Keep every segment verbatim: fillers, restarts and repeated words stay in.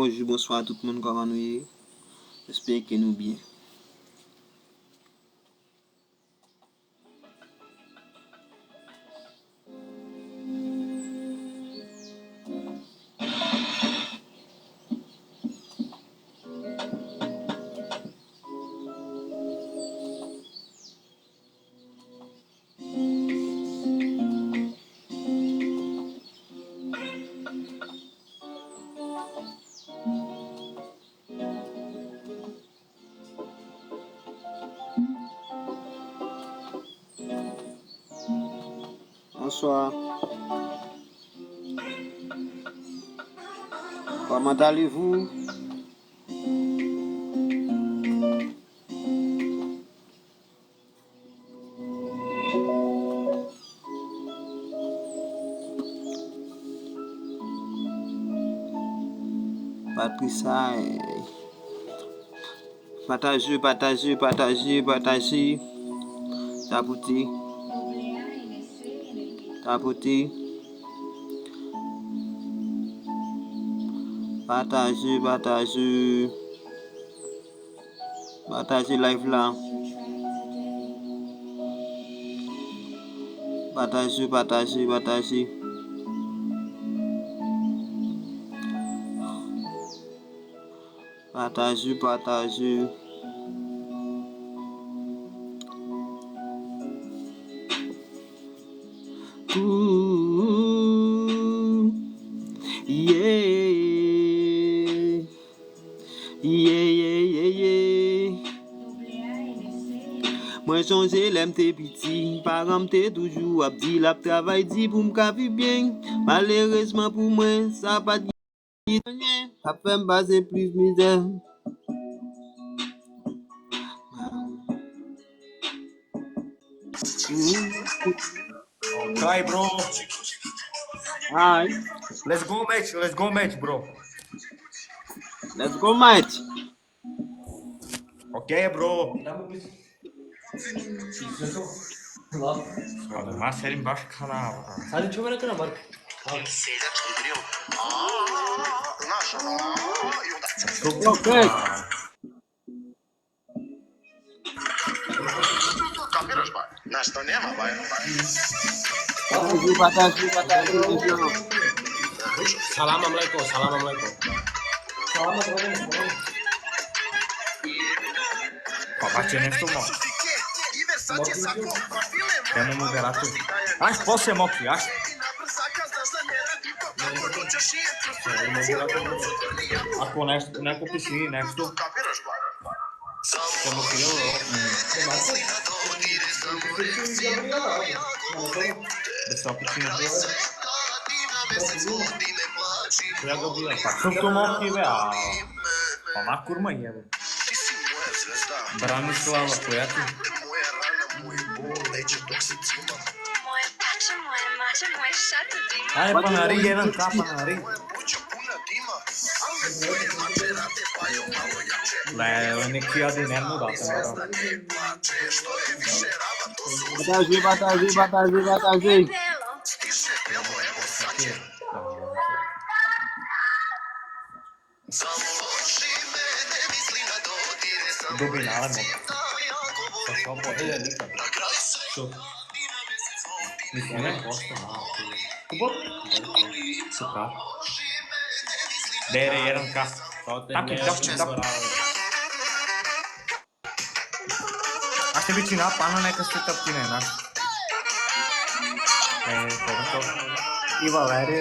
Bonjou, bonswa tout moun, kòman nou ye? Espere ke nou byen. Bonsoir. Comment allez-vous? Patricia, eh, pataje, pataje, pataje, pataje. Tapote. Tapote. Pataje, pataje. Pataje live la. Pataje, pataje, pataje. Pataje, pataje. Ooh, yeah. Yeah, yeah, yeah, yeah. Mwen sonje lè m te piti, paran m te toujou ap di l ap travay di pou m ka viv byen. Malerezman pou mwen, sa pa t gen anyen, ap fè m pase plis mizè. Okay, bro. Alright, Let's go, match. Let's go, match, bro. Let's go, match. Okay, bro. Adamlar senin başkana. Hadi çömene kadar bak. Okay. Pataje, pataje, pataje, mesye. Salam aleikum, salam aleikum. Papá tiene esto, mo. Tenemos un rato. Acho que pode ser, mo, acho. Ako next, next piscina, next. Como que yo, esta piscina. Como que vea. Mama kurma ya. Branislava Koyatu. Ai, panari, eran ka panari. La, la energia de Nemo da também. Pataje, pataje, pataje, pataje. Dominava, mo. Só pode ali, cara. Só. Me pone a costa lá. Suka. Dere eran ka. Taki, taki, taki. Aste bichina, pana na ka suka kine na. Eh, pronto. Iba lere.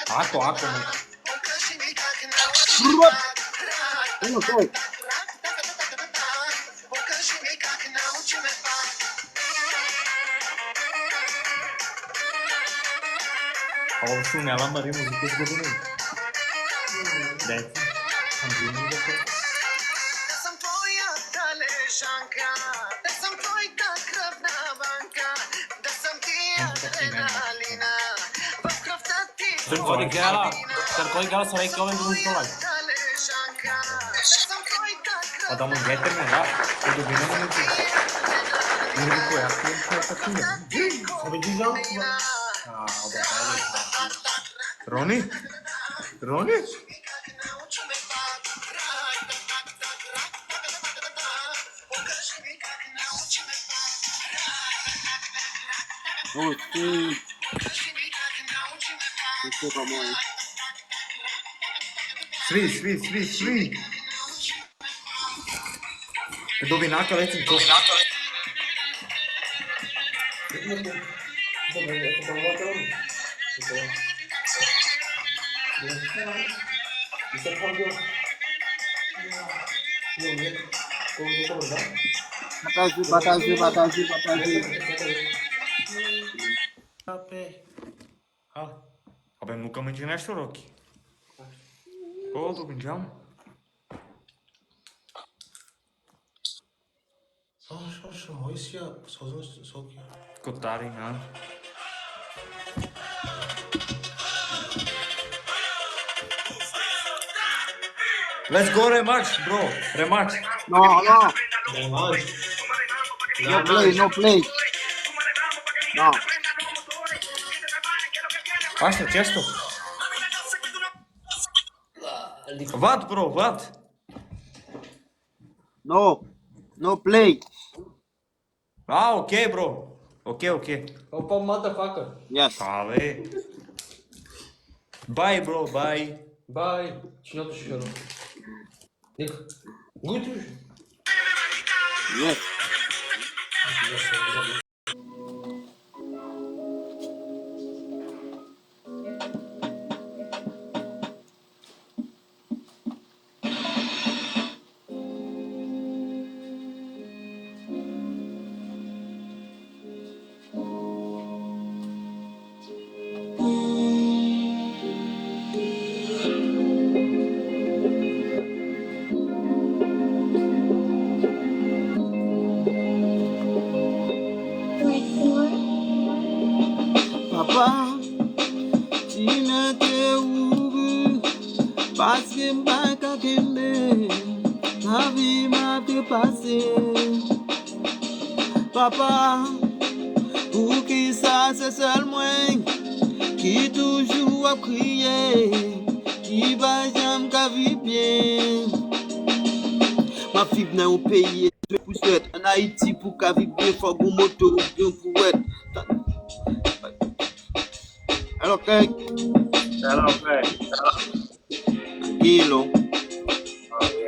Ako, ako, man. Brrrr. Ano to? Brrrr. Ano to? Ao, sunea la mare muzikë zgodini. Deci, am primit de pe. Sen koy gel la. Sen koy gel la, sen koy gel la. Adamın getirme la. Kodu bine mi ki? Yürü koy, yapayım, koy, yapayım. Abi güzel. Aa, o da Roni? Roni? Ok. Free, free, free, free. Dobinaka, let's go. Pataje, pataje, pataje, pataje. Ape. Ha. Ape, nunca mencionaste Rocky. Oh, dobinjam. Kotari, ha. Let's go rematch, bro. Rematch. No, no. No play, no play. No. Basta, chesto. What, bro, what? No, no play. Ah, ok, bro. Ok, ok. Opa, motherfucker. Yes. Fala aí. Bye, bro, bye. Bye. Tchau, tchau. Good. Yes. Papa, ti mete ou, paske m pa ka kenbe, lavi m ap trepase. Papa, poukisa se sèl mwen ki toujou ap kriye, ki pa janm ka viv byen? M ap viv nan yon peyi espre pou swèt. Ann Ayiti, pou ka viv byen, fòk ou moto oubyen pou wèt. Hello, Craig. Hello, Craig. Tranquilo. Ok.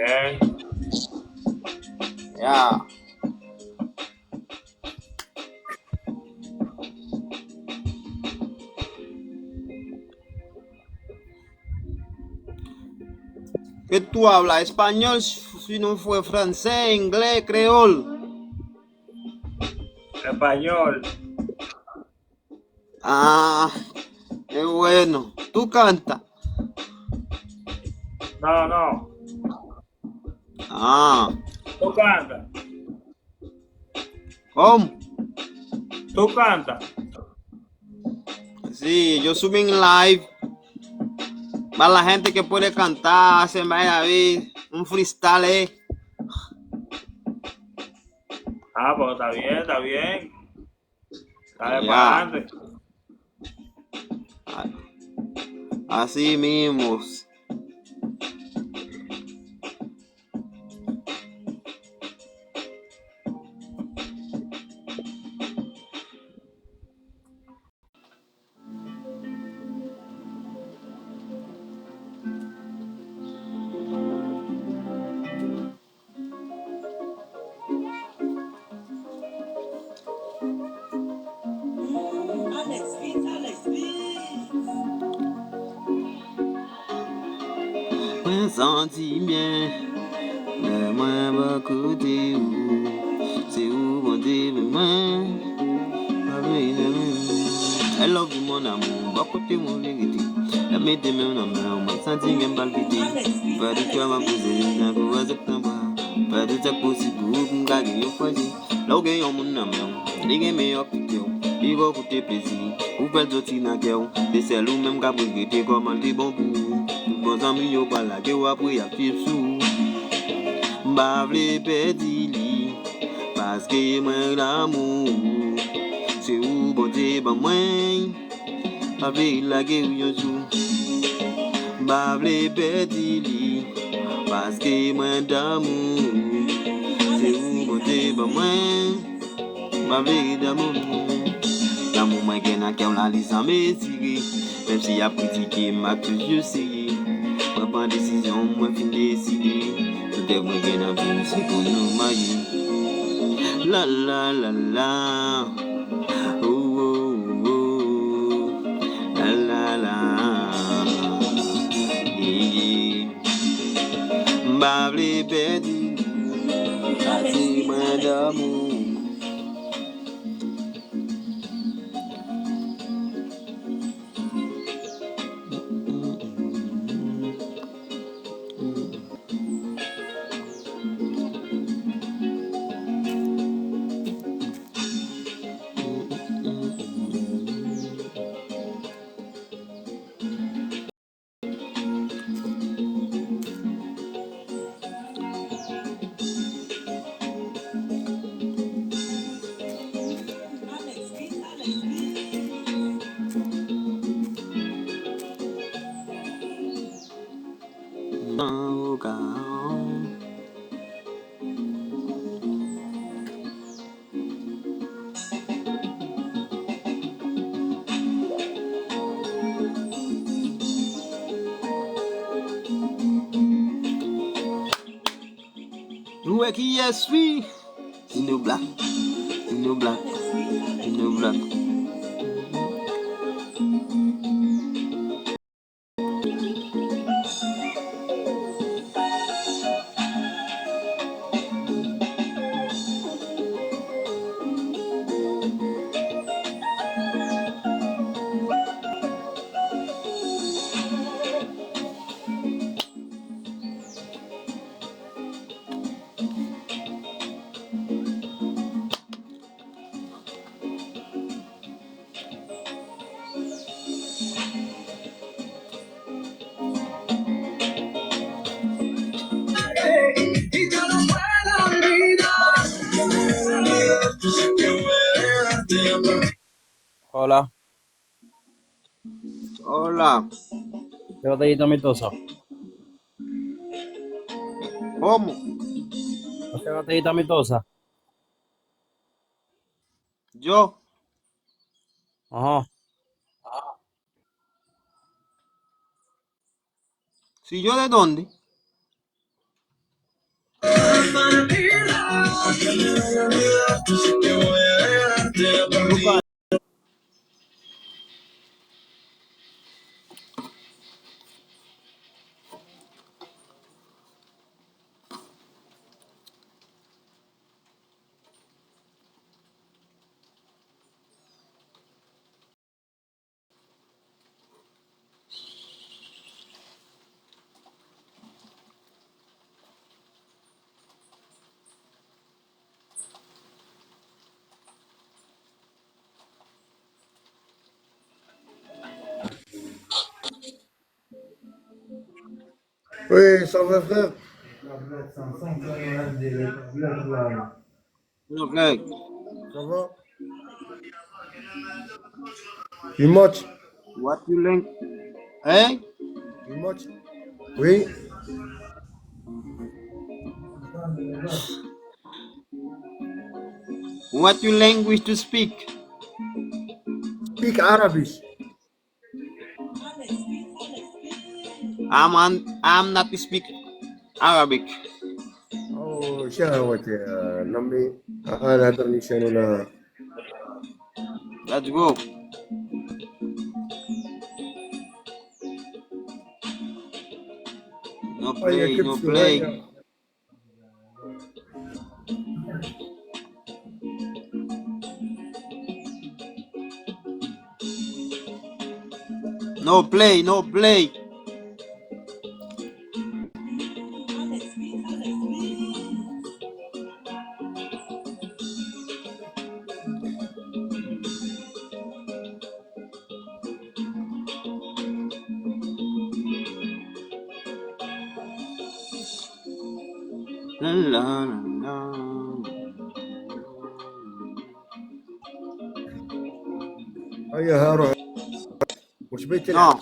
Yeah. Ke tou a la, espanyòl, si nou fè fransè, anglè, kreyòl. Espanyòl. Ah, eh, bueno. Tú canta. No, no. Ah. Tú canta. ¿Cómo? Tú canta. Sí, yo subí en live. Para la gente que puede cantar, se vaya a ver un freestyle, eh. Ah, pues está bien, está bien. Dale para adelante. A-, así mismo. Mwen santi byen lè mwen bò kote ou. Se ou Bondye ban mwen, pa bliye mwen. I love you, mon amour, bò kote mwen vle rete. Lè m mete men w nan men w, mwen santi kè m palpite. Fè tout kè m ap poze, vin nan kou a septanm. Fè tout sa k posib pou ou, pou m ka gen yon frè. Lè w gen yon moun nan men w, li gen meyè kite w. Li ba w koute plezi, ou fè l soti nan kè w. Se sèl ou menm k ap regrete kòman l te bon pou ou. Tout bon zanmi yo pral lage w apre y ap swiv sou ou. M pa vle pèdi li, paske mwen damou. Se ou Bondye ban mwen. Pa vle lage w yon jou. M pa vle pèdi li, paske mwen damou. Se ou Bondye ban mwen. M pa vle damou. Damou mwen gen nan kè w la, li san mezire. Menm si y ap kritike m, m ap toujou seye. Mwen pran desizyon, mwen fin deside. Tout rèv mwen gen nan vi m, se pou nou marye. La la la la. Oh, oh, oh. La la la. Yeah, yeah. M pa vle pèdi. Pase mwen damou. Nou wè kiyès wi. Dino Black. Dino Black. Dino Black. Hola. Hola. Te batay tan mi tosa. ¿Cómo? Te batay tan mi tosa. Yo. Ajá. Si yo de dónde? Wi, sa w fè, frè? Hello, Greg. Sa va? You much? What you lang-, hein? You much? Wi. What you language to speak? Speak Arabic. I'm on, I'm not speak Arabic. Oh, share with, uh, let me, uh, uh, let me share, uh, Let's go. No play, no play. No play, no play. La, la, la, la. Ay, Harold. Mwen se mete la. No.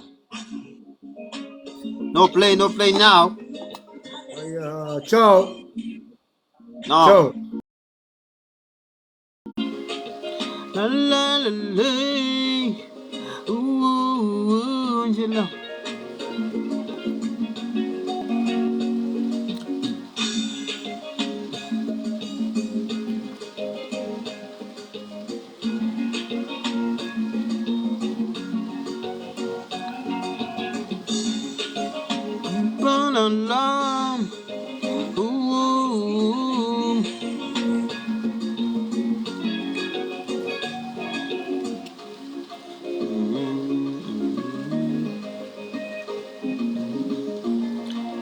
No play, no play now. Ay, ah, ciao. No. Ciao. La, la, la, la. Ooh, Angela. Banana. Ooh.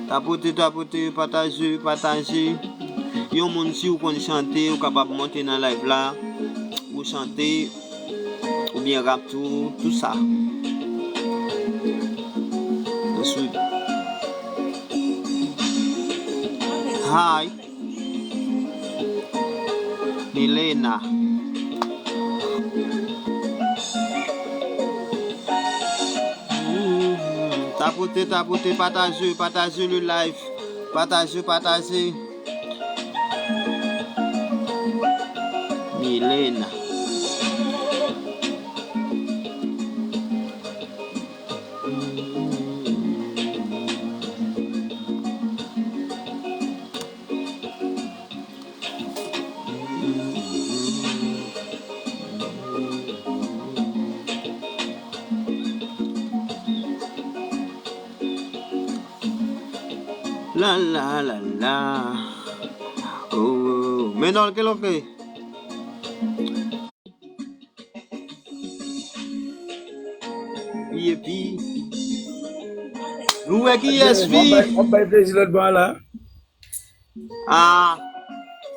Tapote, tapote, pataje, pataje. Yon moun, si w konn chante, ou kapab monte nan live la, ou chante, oubyen rap tou, tou sa. Ensuite. Hi. Milena. Tapote, tapote, pataje, pataje le live. Pataje, pataje. Milena. La, la, la, la. Oh, oh. Menòl, ke lo ke? Pi epi. Nou wè kiyès fi. W ap bay plezi lòt bò a la. Ah.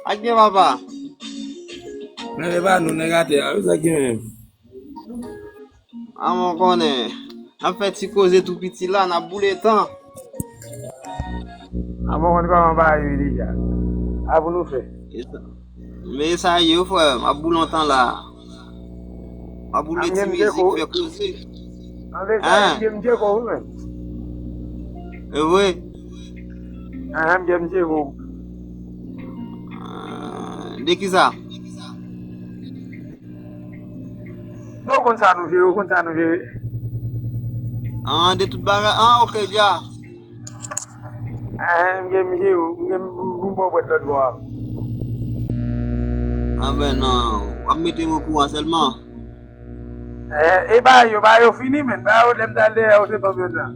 Ak gen papa. Men e pa nou nèg atè a, wi, sa gen menm. Ah, mwen konnen. N ap fè ti koze tou piti la, n ap boule tan. A bon, konn kòman bagay yo ye deja. A pou nou fè. Men sa ye, frè, m ap boule yon tan la. M ap boule ti mizik, fè koze. Anlè sa, m gen m Djeko, wi, men. E vre? Ahan, m gen m Djeko. Ah, de ki sa? Non, w konn sa nou jere, w konn sa nou jere. Ah, de tout bagay. Ah, ok, dja. Ah, m gen, m gen, m gen, m bon bwèt lòt bò a. Ah, ben non. W ap mete m okouran sèlman. Eh, e ba yo, ba yo fini, men. Ba yo, lè m t al dèyè yo, se ban m yo nan.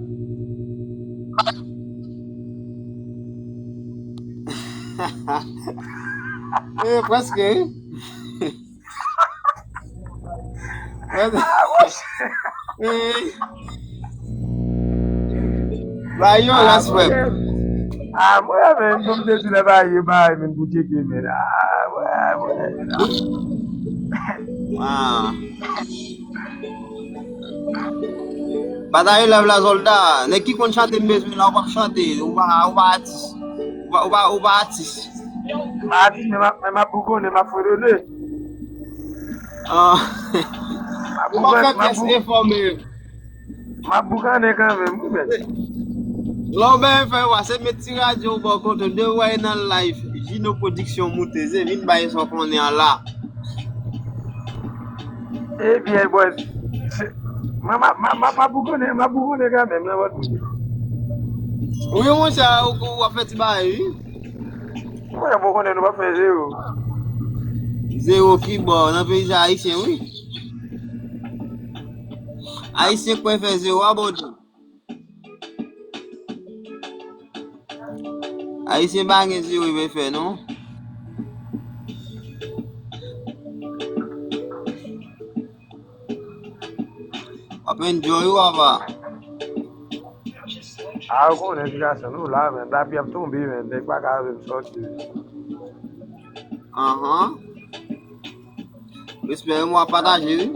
Eh, prèske, wi. Prèske. Eh. Ba yo, respè. Ah, mwen, men, kòm te di la, ba yo, ba yo, men, pou tcheke, men. Ah, mwen, mwen. Ah. Pataje live la, sòlda. Nèg ki konn chante m bezwen la, ou p ap chante. Ou pa, ou pa atis. Ou pa, ou pa, ou pa atis. M pa atis, men m ap, men m ap bougonnen, m ap fredone. Ah. M ap Ou pa fè bougonnen, m ap pyès bou- efò, men. M ap boukannen kanmenm, wi, men. Lè w byen fè, w a se met ti radyo w bò kote w, de w a nan live, Jino Production moute, se vin bay sa w konnen an la. Ebyen, bòs, se- mwen, m ap, m ap, m ap, m ap bougonnen, m ap bougonnen kanmenm, nan vòt. Wi, monchè, ou, ou ap fè ti bagay, wi. Mwen, bon, konnen nou p ap fè zewo. Zewo ki bò, nan peyi ayisyen, wi. Ayisyen kwè fè zewo, a bon Dye. Ayisyen pa gen zewo, yo fè, non. W ap enjoy ou apa? A, ou konnen sitiyasyon nou la, men, lapli ap tonbe, men, nèg pa ka vin sòti. Anhan. Respè, mwen ap pataje, wi.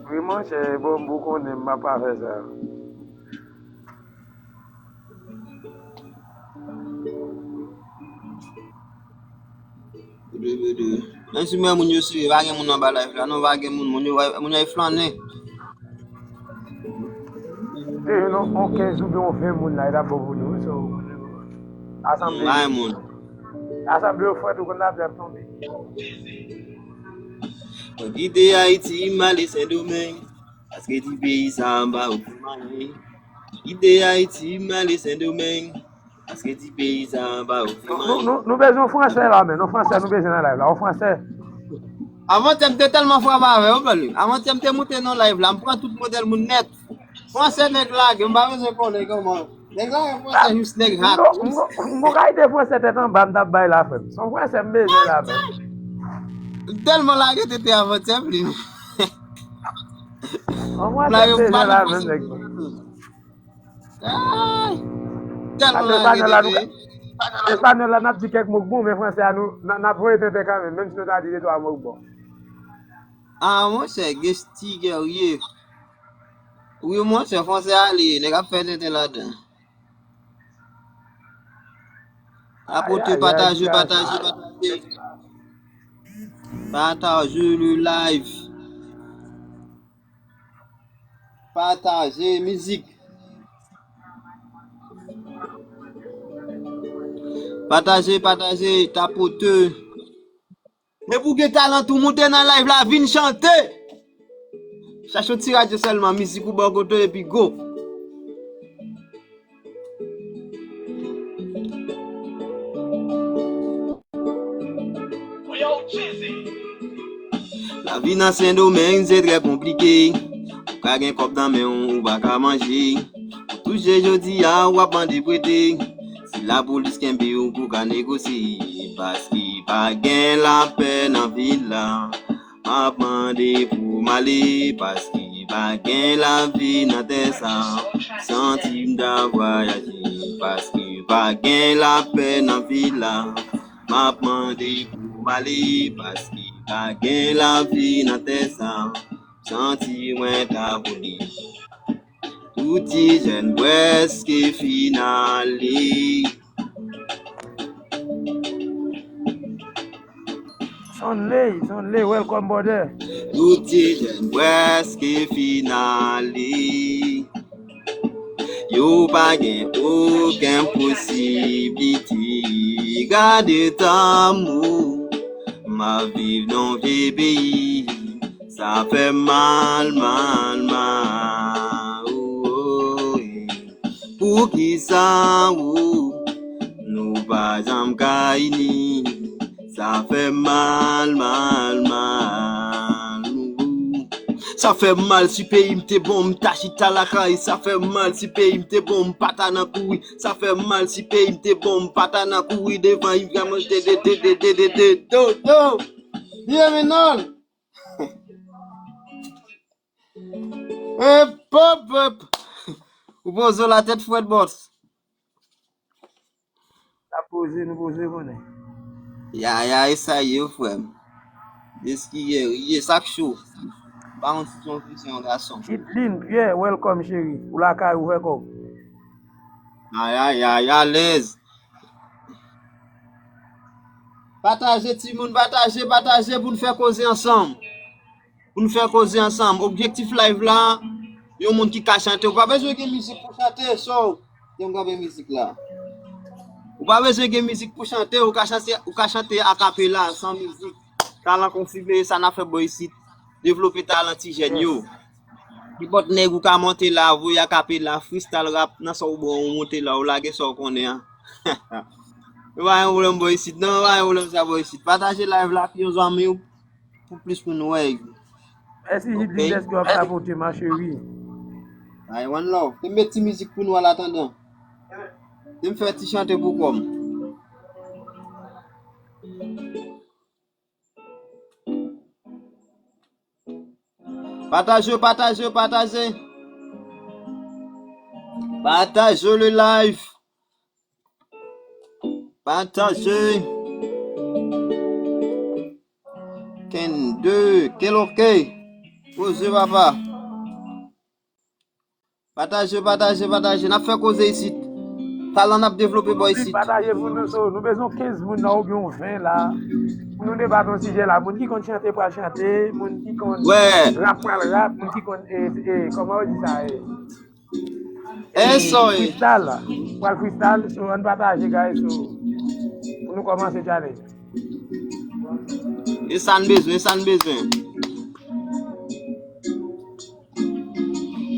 Wi, monchè, bon, ou konnen m pa pa fè sa. Menm si mwen moun yo sere, pa gen moun anba live la, non, pa gen moun, moun yo, moun yo ap flannen. Te gen yon, yon kenz oubyen yon ven moun la, e t ap bon pou nou, wi, so, asanble, pa gen moun. Asanble yo frèt, ou konn lapli ap tonbe. Mwen kite Ayiti, m ale Sendomeng, paske ti peyi sa a pa okipe mwen. Mwen kite Ayiti, m ale Sendomeng, paske ti peyi sa a pa okipe mwen. Nou, nou, nou, nou bezwen yon fransè la, men, yon fransè nou bezwen nan live la, yon fransè. Avantyè m te tèlman frape avè yo, bali. Avantyè m te moute nan live la, m pran tout modèl moun nèt. Fransè nèg lage, m pa bezwen konnen kòman. Nèg lage fransè jis nèg hak. M gon kalite fransè tèt anba m t ap bay la, frè m. Se yon fransè m bezwen la, frè m. M tèlman lage tete avantyè m li. Yon fransè m bezwen la, menm nèg. Ay! Tèlman lage tete. Espanyòl la, n ap di kèk mo k bon, men fransè a, nou, n ap voye tenten kanmenm, menm si nou ta di de twa mo k bon. Ah, monchè, Guesty Guerrier. Wi, monchè, fransè a li ye, nèg ap fè tenten ladan. Apote, pataje, pataje, pataje. Pataje le live. Pataje mizik. Pataje, pataje, tapote. Depi w gen talan tou, moute nan live la, vin chante. Chache yon ti radyo sèlman, mizik ou bò kote w epi go. Lavi nan Sendomeng se trè konplike. Ou ka gen kòb nan men w, ou pa ka manje. Ou touche jodi a, w ap mande prete. Si lapolis kenbe w pou ka negosye, paske pa gen lapè nan vil la. M ap mande pou m ale, paske pa gen lavi nan tè sa. Santi m ta vwayaje, paske pa gen lapè nan vil la. M ap mande pou m ale, paske pa gen lavi nan tè sa. Santi mwen ta boule. Tout ti jèn prèske fin ale. Sonley, Sonley, welcome, brother. Tout ti jèn prèske fin ale. Yo pa gen okenn posiblite. Gade tan mou, m ap viv nan vye peyi. Sa fè m mal, mal, mal. Poukisa ou nou pa janm ka ini? Sa fè m mal, mal, mal. Sa fè m mal, si peyi m te bon, m ta chita lakay. Sa fè m mal, si peyi m te bon, m pa ta nan kouri. Sa fè m mal, si peyi m te bon, m pa ta nan kouri devan Ibrahim de, de, de, de, de, de, de, do, do. Byen, men non. Ep, ep, ep. Ou poze w la tèt frèt, bòs. N ap poze, nou poze konnen. Ya, ya, e sa ye, frè m. Deskiye, ye, sa k cho. Pa yon ti, yon fi, se yon gason. Itlin, Pierre, welcome, cheri. Ou lakay, ou fè kòb. Ay, ay, ay, alèz. Pataje, timoun, pataje, pataje pou n fè koze ansanm. Pou n fè koze ansanm. Objektif live la, yon moun ki ka chante. Ou pa bezwen gen mizik pou chante, so, yon kanpe mizik la. Ou pa bezwen gen mizik pou chante, ou ka chante, ou ka chante akapela, san mizik. Talan konfime, sa n ap fè bò isit. Devlope talan ti jèn yo. Nenpòt nèg ou ka monte la, voye akapela, freestyle rap, nan sa ou bon, ou monte la, ou lage sa ou konnen an. Nou pa gen pwoblèm bò isit, non, nou pa gen pwoblèm sa bò isit. Pataje live la ak yon zanmi w pou plis moun wè. Mèsi, Jidlin, dèske w ap tapote, ma chérie. Ay, one love. Te m met ti mizik pou nou an atandan. Te m fè ti chante pou kò m. Pataje, pataje, pataje. Pataje le live. Pataje. Ken de, ken loke. Poze papa. Pataje, pataje, pataje. N ap fè koze isit. Talan n ap devlope bò isit. Pataje pou nou, so, nou bezwen kenz moun nan oubyen yon ven la. Pou nou debate yon sijè la. Moun ki konn chante pral chante, moun ki konn rap pral rap, moun ki konn, e, e, kòman yo di sa, e, e, freestyle. Pral freestyle, so, ann pataje, guys, so, pou nou kòmanse challenge. E sa n bezwen, e sa n bezwen.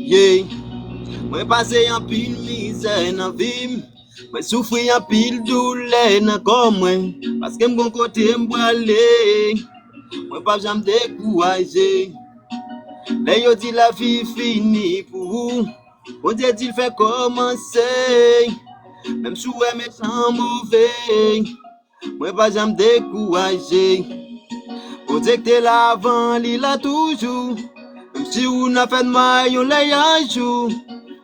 Yeah. Mwen pase anpil mizè nan vi m. Mwen soufri anpil doulè nan kò mwen. Paske m gon kote m prale. Mwen p ap janm dekouraje. Lè yo di lavi fini pou ou, Bondye di l fè kòmanse. Menm si w wè mechan move, mwen pa janm dekouraje. Bondye k te la avan, li la toujou. Menm si w nan fènwa, yon lè y a jou.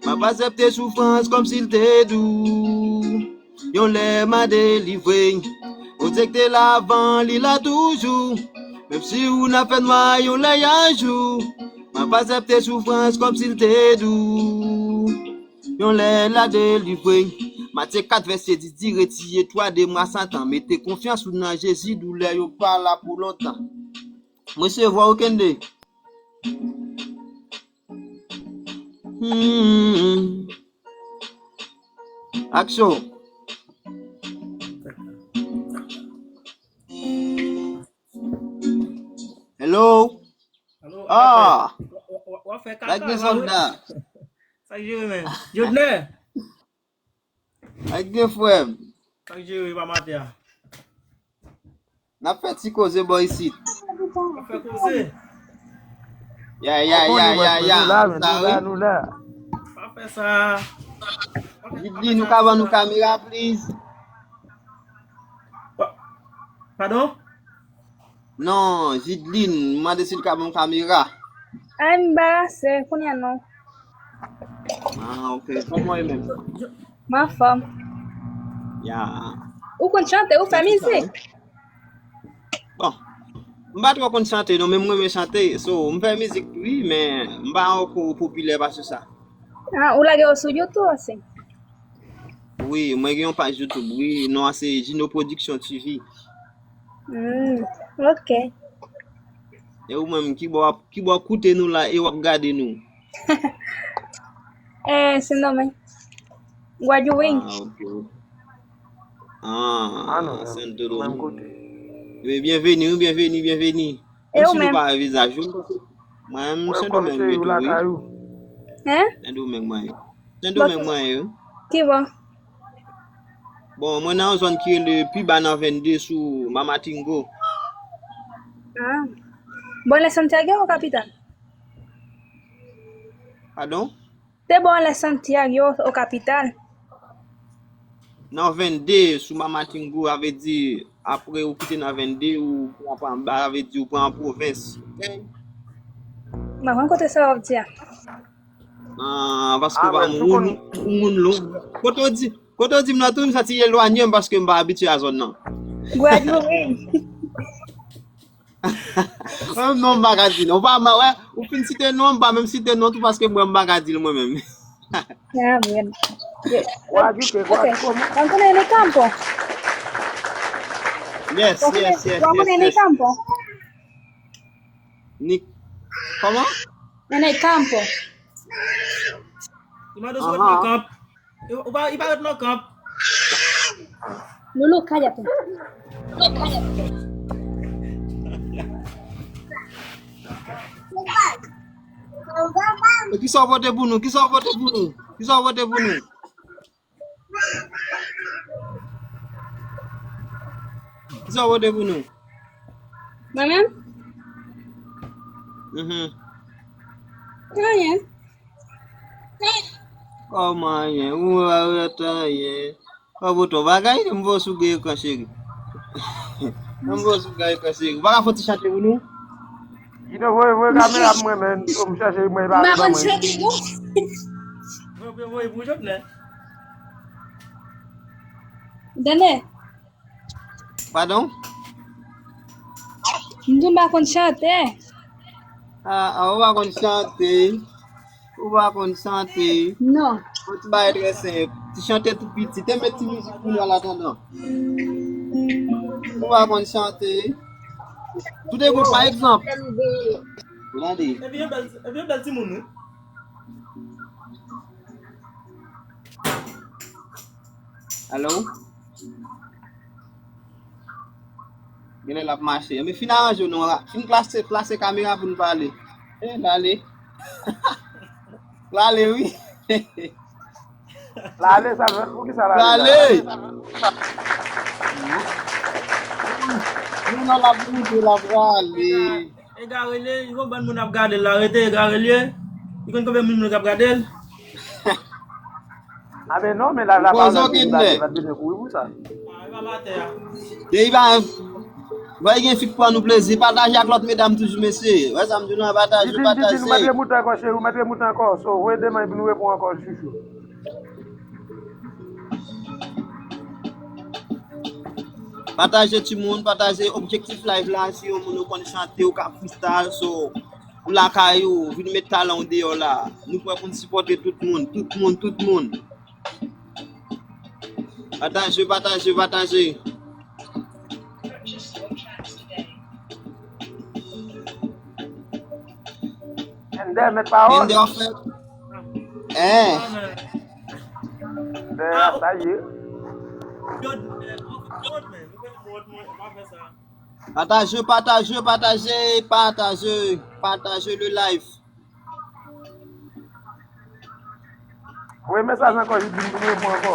M ap aksepte soufrans kòmsi l te dou. Yon lè m a delivre. Bondye k te la avan, li la toujou. Menm si w nan fènwa, yon lè y a jou. M ap aksepte soufrans kòmsi l te dou. Yon lè l a delivre. Matye kat vèsè dis di, retire twa demon a Satan. Mete konfyans ou nan Jezi, doulè yo pa la pou lontan. M resevwa w, Kende. Hmm. Aksyon. Hello. Alo, ah! W ap fè kaka la, wi. Sa k jere, men. Jodner. Ak gen frè m. Sa k jere pa maten an. N ap fè ti koze bò isit. N ap fè koze. Ya, ya, ya, ya, ya. Sa wi. Pa fè sa. Jidlin, ou ka ban nou kamera, please? Pa-, padon? Non, Jidlin, m mande si l ka ban m kamera. Ay, m anbarase, kounye a non. Ah, ok. Kòman w ye menm? M anfòm. Ya. Ou konn chante, ou fè mizik? Bon, m pa twò konn chante non, men m renmen chante. So, m fè mizik, wi, men m pa ankò popilè pase sa. Ah, ou lage yo sou YouTube osi? Wi, mwen gen yon paj YouTube, wi, non an se Gino Production T V. Hmm, ok. E ou menm, ki bò w ap, ki bò w ap koute nou la e w ap gade nou? Eh, Sendomeng. Guadeloupe. Ah, ok. Ah, Santo Domingo. Ebyen, byenveni, wi, byenveni, byenveni. E ou menm? Menm si nou pa wè vizaj ou, mwen, m Sendomeng m rete, wi. Hein? Sendomeng mwen ye. Sendomeng mwen ye, wi. Ki bò? Bon, mwen nan yon zòn ki rele pi ba nan vennde sou Mamatingo. Ah. Bò lè Santiago ou kapital? Padon? Te bò lè Santiago ou kapital? Nan vennde sou Mamatingo, a vle di, apre ou kite nan vennde, ou pran pa anba, a vle di, ou pran an pwovens. Ok? Mwen konn kote sa w ap di a. Ah, paske ou pa moun, ou moun lwen. Kote w di, kote w di m nan tou, m santi elwanye m paske m pa abitye a zòn nan. Gwadloup, wi. Mwen menm non, m pa ka di non. Ou pa, m wè, ou fin site non, m pa menm site non tou paske mwen, m pa ka di l mwen menm. Ah, mwen. Wa di ke, wa di koman? Antonio Nicampo. Yes, yes, yes, yes, yes. Ni, kòman? Nene Campo. Li mande si w ret nan kanp. Ou pa, li pa ret nan kanp. Loulou, cállate. Loulou, cállate. E kisa w pote pou nou? Kisa w pote pou nou? Kisa w pote pou nou? Kisa w pote pou nou? Mwen menm? Mhm. Anyen. Kòman anyen? Ou pa wè anyen? Ou pote yon bagay, m voye sou gwo ekran, cheri. M voye sou gwo ekran, cheri. Ou pa ka fè yon ti chante pou nou? Jino, voye, voye kamera pou mwen, men. Fò m chèche, mwen pa konn chante, non. Ou voye pou Jovenel. Dene, Padon? M di w m pa konn chante. Ah, ah, ou pa konn chante. Ou pa konn chante. Non. Yon ti bagay trè senp. Ti chante tou piti. Te met ti mizik pou nou an atandan. Ou pa konn chante. Tout e bon, pa egzanp. Gade. Epi yon bèl, epi yon bèl timoun, wi. Alo? Genlè l ap mache. Men fin aranje w non. Fin plase, plase kamera pou n pale. Eh, l ale. L ale wi. L ale sa, poukisa l ale? L ale. Non, non, l ap moute, l ap rale. Egare l ye, li konn bann moun ap gade l la, rete egare l ye. Li konn konbyen moun k ap gade l. A men non, men la la pa la la la bezwen kouri pou sa. Ah, e pa matè a. Depi pa vay gen fi k pran nou plezi, pataje ak lòt medam toujou mesye. Wè sa m di nou an, pataje, Titi, Titi, nou mèt pataje. Remoute ankò cheri, ou mèt Remoute ankò. So, voye demann pou nou reponn ankò chouchou. Pataje timoun, pataje objektif live la, si yon moun ou konn chante, ou ka freestyle, so ou lakay ou, vin met talan w deyò la. Nou prè pou n sipòte tout moun, tout moun, tout moun. Pataje, pataje, pataje. Ender, mèt pawòl. Ender fè. Eh, Ender, sa ye. pataje, pataje, pataje, pataje, pataje le live. Voye mesaj ankò, Jidin, pou nou reponn ankò.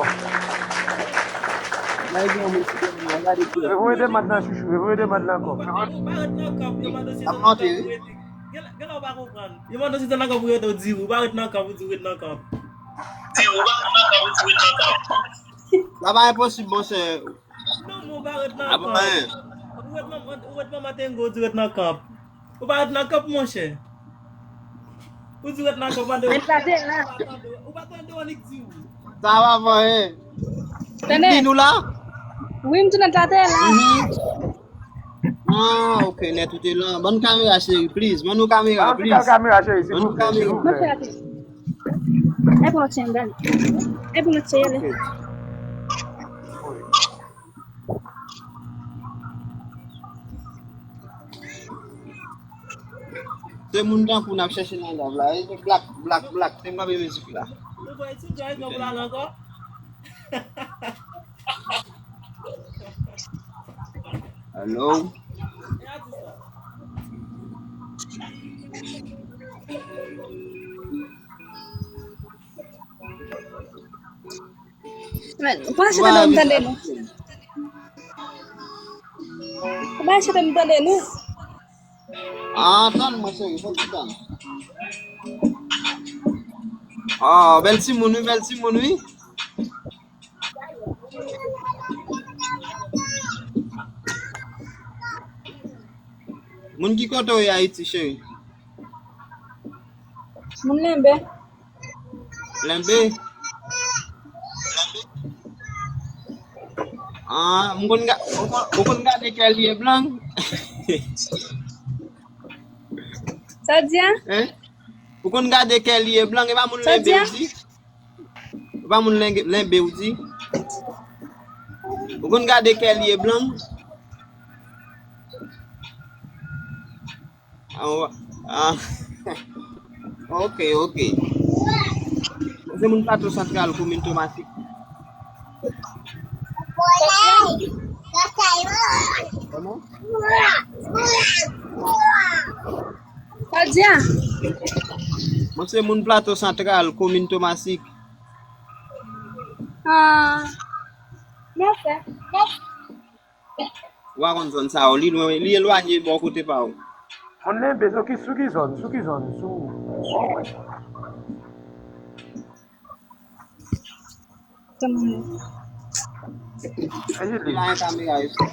Live nan mwen, si mwen gade tou. Revoye demann nan chouchou, revoye demann nan ankò. Ou pa ret nan kap, yo mande si Ap se nan monte, kap wi. ou rete. Gen gen lè ou pa konprann. Yo mande si se nan kap ou rete, ou di ou pa ret nan kap, ou di ou ret nan kap. Sa pa enposib, monchè. Non, men ou pa ret nan Apa kap. en? Ou ret nan, ou ret nan matengo, ou di ret nan kap. Ou pa ret nan kap, monchè. Ou di ret nan kap, ou pa Men plase la. Ou pa tande w annik di ou. Sa pa fè anyen. Tande? Di nou la? Wi, m tou nèt la te la. Mhm. Ah, ok, nèt ou te lan. Ban kamera, cheri, please. Ban nou kamera, Ban nou ti kal please. kamera, cheri, Ban nou silvouplè, kamera. Mwen fè silvouplè. ate. E pou lòt chèn, gade. E pou lòt chèn, ale. Ok. Se moun tankou n ap chèche nan live la. E black, black, black. Se m kanpe mizik la. Ou voye ti djay nan pou l al ankò. Hello. E atis la. Men, ou pa chante pou m tande nou. Ou pa chante pou m tande nou. Ah, tann mwen, cheri, fò ti tann. Ah, bèl timoun, wi, bèl timoun, wi. Moun ki kote w ye Ayiti, cheri? Moun Lenbe. Lenbe? Ah, m konn ga-, ou konn, ou konn gade Kelly Eblang? Sa w di a? Hein? Ou konn gade Kelly Eblang, e pa moun Sa w di Lenbe a? Ou di? E pa moun Lenbe, Lenbe Ou di? Ou konn gade Kelly Eblang? Ah, ah. Ok, ok. Se moun Plato Santral, komin Tomasik. Kòman? Sa w di a? Mwen se moun Plato Santral, komin Tomasik. Ah. Mwen fè. Ou pa konn zòn sa yo, li lwen, li elwanye bò kote pa ou. Moun Lenbe, sou ki, sou ki zòn? Sou ki zòn? Sou. Tann mwen. Anjeli. Li la yon kamera, e fò.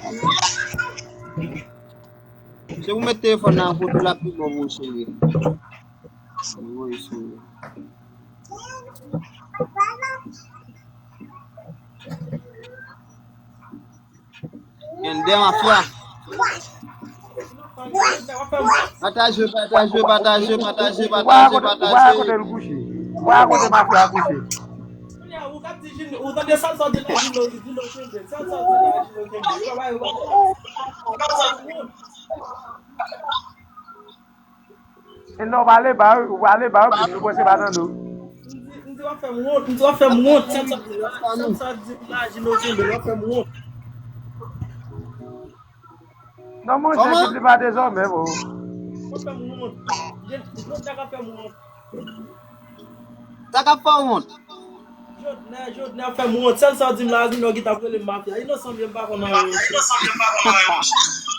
Se pou met telefòn nan kote l ap pi bon pou ou, cheri. Wi, cheri. Gen de mafya. Pataje, pataje, pataje, pataje, pataje, pataje. Ou pa kote l kouche. Ou pa kote mafya kouche. E non, ou pale ba yo, ou pale ba yo, plis nou panse pa tande w. M di, m di w ap fè m wont, m di w ap fè m wont. Sa, sa, sa, sa di m la, Jino kenbe, w ap fè m wont. Non, monchè, kòman? Kit li pa dezòmè, bro. W ap fè m wont. Jino ta ka fè m wont. Sa k ap fè w wont? Jodi a, jodi a fè m wont. Sèl sa w di m la, Jino ki t ap rele m mafya. Inosan m ye, m pa konn anyen.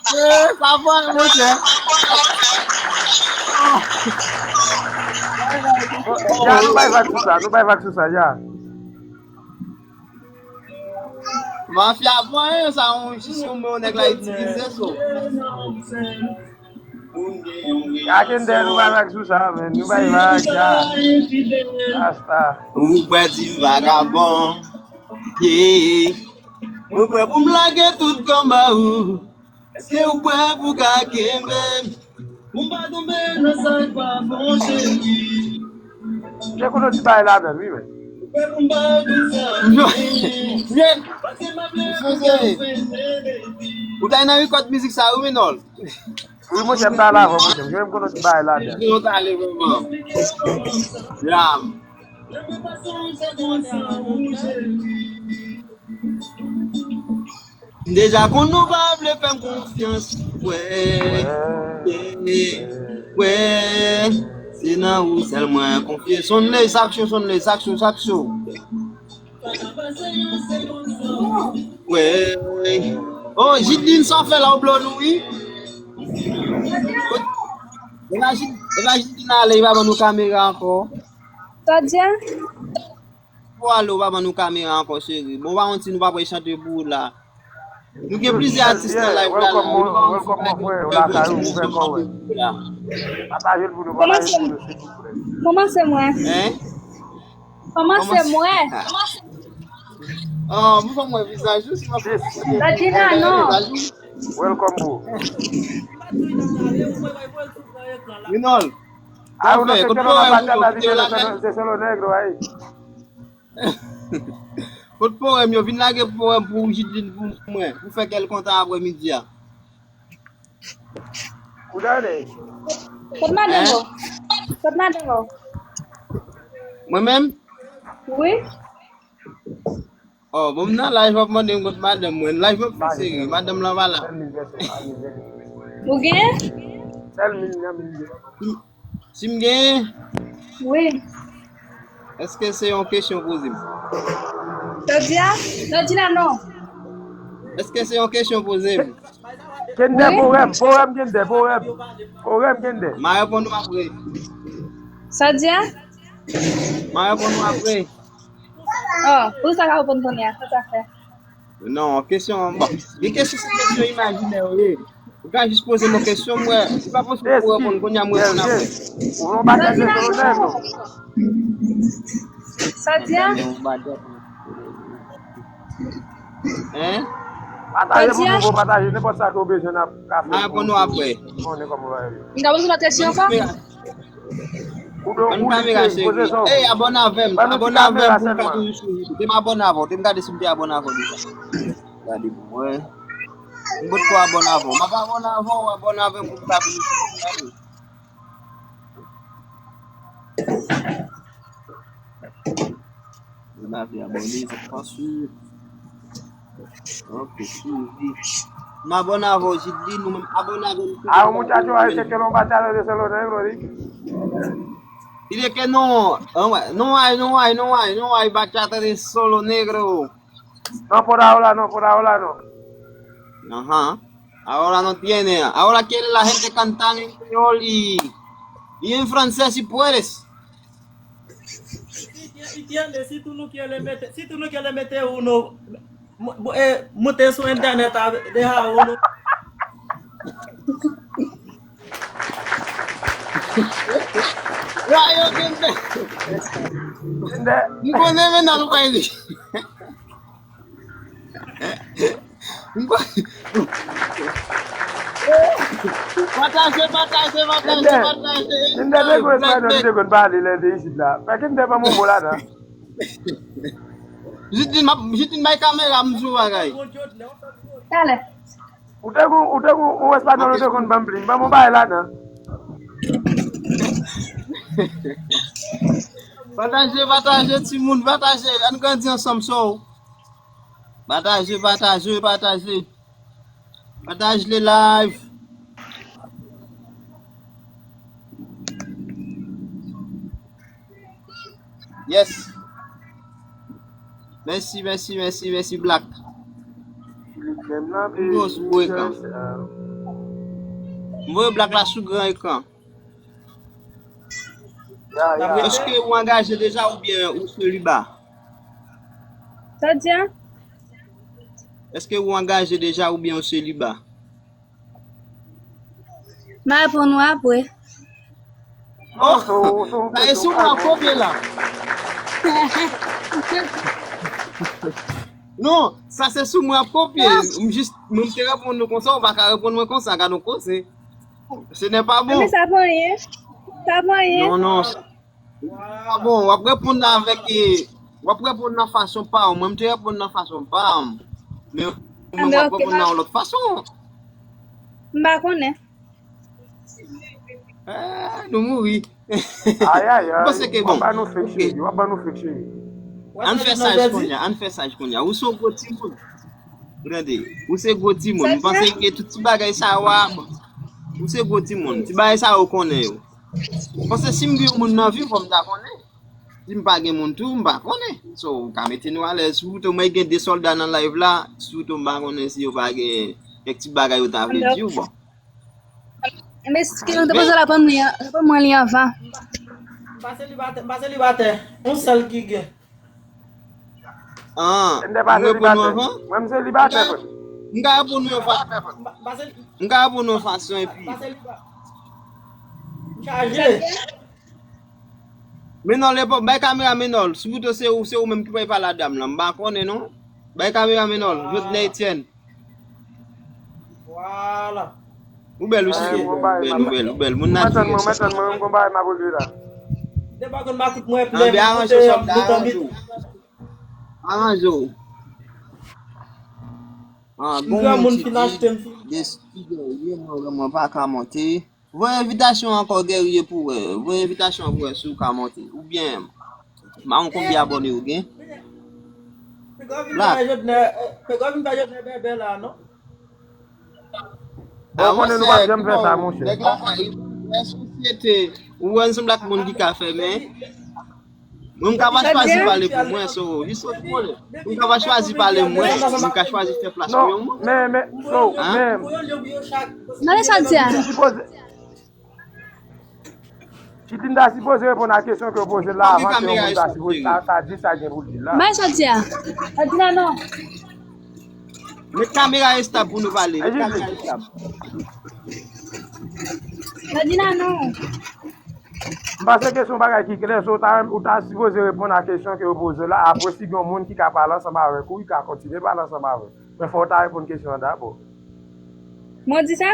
Eh, pa vòlè, monchè. Ya, nou bay vag sou sa, nou bay vag sou sa, ya. Mafya pran sa, yon jis yon mo nèg la itilize so. Ya Kender, nou bay vag sou sa, men. Nou bay vag, ya. Rasta. Ou kwè di vagabon. Yeah. Ou kwè pou m lage tout kòb ba ou. Èske ou kwè pou ka kenbe m? Pou m pa tonbe nan sa k pa bon, cheri. Te kono ti bay ladan, wi, men. Ou kwè pou m pa di sa. Yo, yo. Ou ta nan rekòd mizik sa, wi, Minòl. Wi, monchè, m ta la avè w, monchè. M jwenn m kono ti bagay ladan. Yo, ta ale vrèman. Ram. M deja konn ou pa vle fè m konfyans. Wè, wè, wè. Se nan ou sèl mwen konfye. Sonn lè, sak cho, sonn lè, sak cho, sak cho. Wè. Oh, Jidlin, sa w fè la, w blo nou, wi. E la Jid-, e la Jidlin ale, li pa ban nou kamera ankò. Sa w di a? Pou ale, w pa ban nou kamera ankò, cheri. Bon, w pa wont si nou pa pral chante pou ou la. Nou gen plizyè atis nan live la, la. Welcome, mon frè, ou lakay ou, ouvè kò w. Pataje l pou nou, pataje l pou nou, silvouplè. Kòmanse mwen. Hein? Kòmanse mwen. Ah, mwen pa wè vizaj ou, si mwen pa. Dadina, non. Welcome, bro. Minòl. Ah, ou nan sektè la, nan batya, ta di ke de solo negro, ay. Kot powèm yo? Vin lage powèm pou Jidlin pou mwen. Pou fè kè l kontan aprè midi a. Ou tande? Kot madanm ou? Kot madanm ou? Mwen menm? Wi. Oh, bon, m nan live, w ap mande m kot madanm mwen. Live m ap fè serye. Madanm lan pa la. Ou gen? Si m genyen? Wi. Èske se yon kesyon w poze m? Jodi a? Jodi la, non. Èske se yon kesyon w poze m? Kender, powèm, powèm, Kender, powèm. Powèm, Kender. M a reponn ou apre. Sa w di a? M a reponn ou apre. Oh, pou sa ka reponn kounye a, sa sa fè? Non, kesyon an, bon. Gen kesyon, se kesyon imajinè yo ye. Ou ka jis poze m yon kesyon, m wè. Si pa posib pou reponn kounye a, m reponn apre. Ou yon bagay de kolonèl, non? Sa di a? Hein? Pataje pou nou, pataje nenpòt sa ke w bezwen nan kafe. M a reponn ou apre. Konnen kòman w va ye. M ka poze lòt kesyon ankò? Ban m kamera, cheri. Ey, abòne avè m. Abòne avè m pou m ka toujou swiv ou. Te m abòne avè w. Te m gade si m te abòne avè w deja. Gade pou mwen. M potko abòne avè w. M ap abòne avè w, abòne avè m pou m ka toujou swiv ou. Gade. Ou lave abòne, sa pa swiv. Ok, swiv li. M abòne avè w, Jidlin, ou menm abòne avè m. Ah, un muchacho ahí que quiere un bachata de solo negro, di. Dile que no, no hay, no hay, no hay, no hay bachata de solo negro. No, por ahora no, por ahora no. Ajá. Ahora no tiene. Ahora quiere la gente cantar en español y, y en francés si puedes. Si, si, si, si tú no quieres meter, si tú no quieres meter uno, mu-, mu-, eh, mete su internet a, deja uno. Rayo, gente. M konnen men nan lwen li. M konnen. Pataje, pataje, pataje, pataje. Black Beck. Mwen te konn pale lè de isit la. Fè ke m te ban m yon mo ladan. Jidin, m ap, Jidin bay kamera m di w bagay. Talè. Ou te gon, ou te gon, ou espanyòl, ou te konn ban m plin. Ban m yon bagay ladan. Pataje, pataje, timoun, pataje. Ann grandi ansanm, so. Pataje, pataje, pataje. Pataje le live. Yes. Mèsi, mèsi, mèsi, mèsi, Black. M voye sou gwo ekran. M voye Black la sou gran ekran. Èske ou angaje deja oubyen ou seliba? Sa w di a? Èske ou angaje deja oubyen ou seliba? M a reponn ou apre. Oh! Sa e sou mwen ap kopye la. Non, sa se sou mwen ap kopye. M jis, mwen m te reponn nou konsa, ou pa ka reponn mwen konsa, gade yon koze. Ce n'est pas bon. Men sa pa anyen. Sa pa anyen. Non, non. Ah, bon, w ap reponn avèk, eh, w ap reponn nan fason pa w. Mwen, m te reponn nan fason pa m. Men, mwen, m ap reponn nan yon lòt fason. M pa konnen. Eh, nou mouri. Ay, ay, ay. Mwen panse ke bon. W ap ban nou fake, cheri. W ap ban nou fake, cheri. Ann fè saj kounye a, ann fè saj kounye a. Ou se yon gwo timoun. Ou tande? Ou se gwo timoun. M panse ke tout ti bagay sa yo a, bon. Ou se gwo timoun. Ti bagay sa yo ou konnen yo. Paske si m gen yon moun nan vi, fò m ta konnen. Si m pa gen moun tou, m pa konnen. So, ou ka mete nou alèz. Sitou mwen gen de sòlda nan live la, sitou m pa konnen si yo pa gen kèk ti bagay yo ta vle di w, bon. Men si yo te poze la, reponn mwen, reponn mwen li anvan. M pa selibatè, m pa selibatè. Yon sèl ki gen. Ah, m reponn ou anvan? Mwen, m selibatè, frè. M ka reponn ou yon fa-, m ka reponn ou yon fason epi. Menòl, bay kamera Menòl. Si pito se ou, se ou menm ki pral pale a dam lan. M pa konnen non. Bay kamera Menòl, Jodnè Etienne. Vwala. Ou bèl, ou bèl, ou bèl, ou bèl. Moun natirèl. Mwen tann mwen, mwen tann mwen, m gon bagay m ap regle la. Depi konn makout mwen plen. Ann byen aranje w, sòlda, aranje w. Aranje w. Ah, gon moun ki di, de studio, ye, mwen vrèman pa ka monte. Voye envitasyon ankò, Guerrier, pou wè. Voye envitasyon pou wè si w ka monte. Oubyen, m pa konn konbyen abòne ou gen. Black. Pegò vin fè Jodnè bèbè la, non? Bon, konnen nou pa janm fè sa, monchè. Nèg la, e, e, sosyete, ou wè, ansanm ak moun ki ka fè, men. Mwen, m ka pa chwazi pale pou mwen, so, li sot mwen. Mwen, m ka pa chwazi pale mwen, mwen ka chwazi fè plas pou yon moun. Men, men, so, men. Mande sa l di a. Chitine ta sipoze reponn a kesyon ke w poze la avan ke yon moun ta sipoze ta, ta di sa gen pou l di la. Mande sa l di a. Sa l di la non. Met kamera estab pou nou pale. Met kamera estab. Sa l di la non. M panse ke se yon bagay ki klè, so ou ta, ou ta sipoze reponn a kesyon ke yo poze la. Apre, si gen yon moun ki ka pale ansanm avèk ou, li ka kontinye pale ansanm avèk. Men fò w ta reponn kesyon an dabò. Mwen di sa?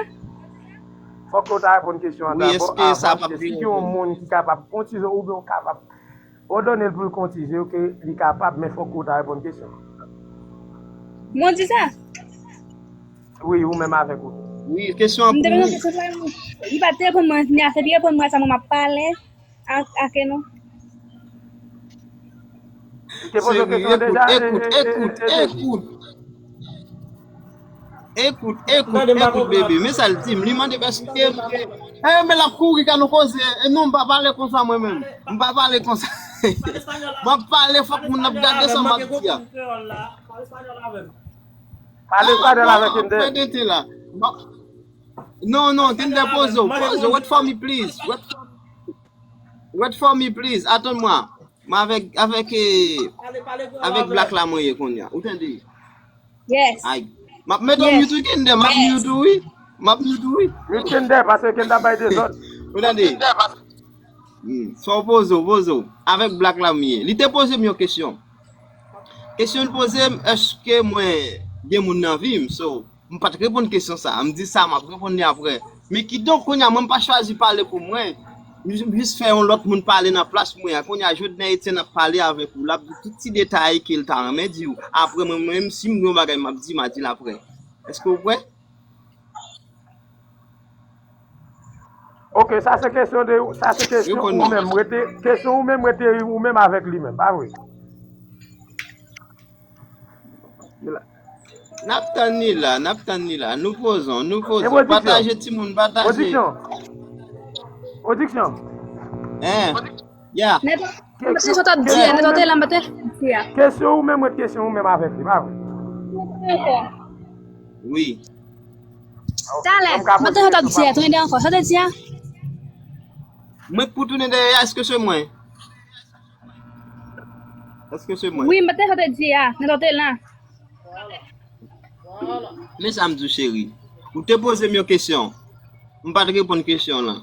Fòk ou ta reponn kesyon an dabò avan, paske si gen yon moun ki kapab kontize oubyen ou kapab òdone l pou l kontize, ke li kapab, men fòk ou ta reponn kesyon. Mwen di sa? Wi, ou menm avèk ou. Wi, kesyon an pou ou. Li pa t reponn mwen, men afè li reponn mwen sa mwen m ap pale. A, ake non. Li te poze w kesyon deja, e, e, e, e, ekout, ekout, ekout. Ekout, ekout, ekout, bebe. Men sa l di m, li mande m èske m gen. E, men l ap kouri ka nou koze. E non, m pa pale konsa mwen menm. M pa pale konsa. M ap pale, fòk moun ap gade sa m ap di a. Pale espanyòl avè m. Pale espanyòl avè Kender. Fè tenten la. Non, non, Kender, poze w, poze w. Wait for me, please. Wait for me. Wait for me, please. Atann mwen. Mwen avèk, avèk, eh, avèk Black la mwen ye kounye a. Ou tande? Yes. Ay. M ap mete w mute wi, Kender. M ap mute w wi. M ap mute w wi. Mute Kender, paske Kender ap bay dezòd. Ou tande? Hmm, sa w poze w, poze w. Avèk Black la m ye. Li te poze m yon kesyon. Kesyon l poze m, èske mwen gen moun nan vi m? So, m pa t reponn kesyon sa a. M di sa, m ap reponn li apre. Men kidonk, kounye a, mwen m pa chwazi pale pou mwen. M jis fè yon lòt moun pale nan plas mwen an. Kounye a, Jodner Etienne ap pale avèk ou. L ap di tout ti detay ke l ta renmen di w. Apre, mwen menm, si m gen yon bagay m ap di, m a di l apre. Èske w prè? Ok, sa se kesyon de, sa se kesyon ou menm, rete, kesyon ou menm, rete ou menm avèk li menm, pa vre? N ap tann li la, n ap tann li la. Nou poze w, nou poze w. Pataje timoun, pataje. Odiksyon. Odiksyon. Hein. Ya. Mwen te sot ap di a, mwen te la, mwen te di a. Kesyon ou menm, rete kesyon ou menm avèk li, pa vre? Ankò. Wi. Talè, mwen te sot ap di a, tounen de ankò, sa te di a? Mwen k pou tounen dèyè, èske se mwen? Èske se mwen? Wi, mwen te sot ap di a, mwen te la. Men sa m di w, cheri. Ou te poze m yon kesyon. M pa t reponn kesyon lan.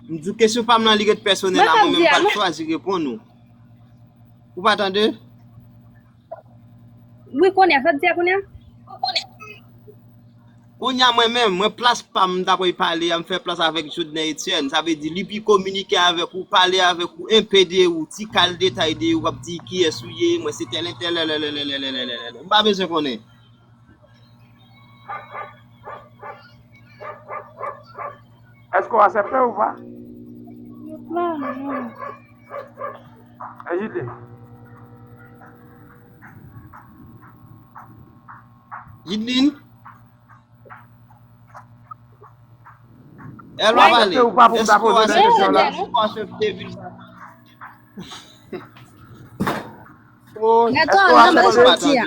M di w kesyon pa m lan li ret pèsonèl a mwen, men m pa t chwazi reponn ou. Ou pa tande? Wi, kounye a, sa di a kounye a? Kounye a mwen menm, mwen plas pa m, m ta pral pale a, m fè plas avèk Jodner Etienne. Sa vle di li pi kominike avèk ou, pale avèk ou, enpe de ou, ti kal detay de ou, ap di kiyès ou ye, mwen se tèl entèl, m pa bezwen konnen. Èske w aksepte ou pa? Jidlin. Jidlin. Èl w ap pale. Èske w aksepte? Nètò, nan mwen soti a.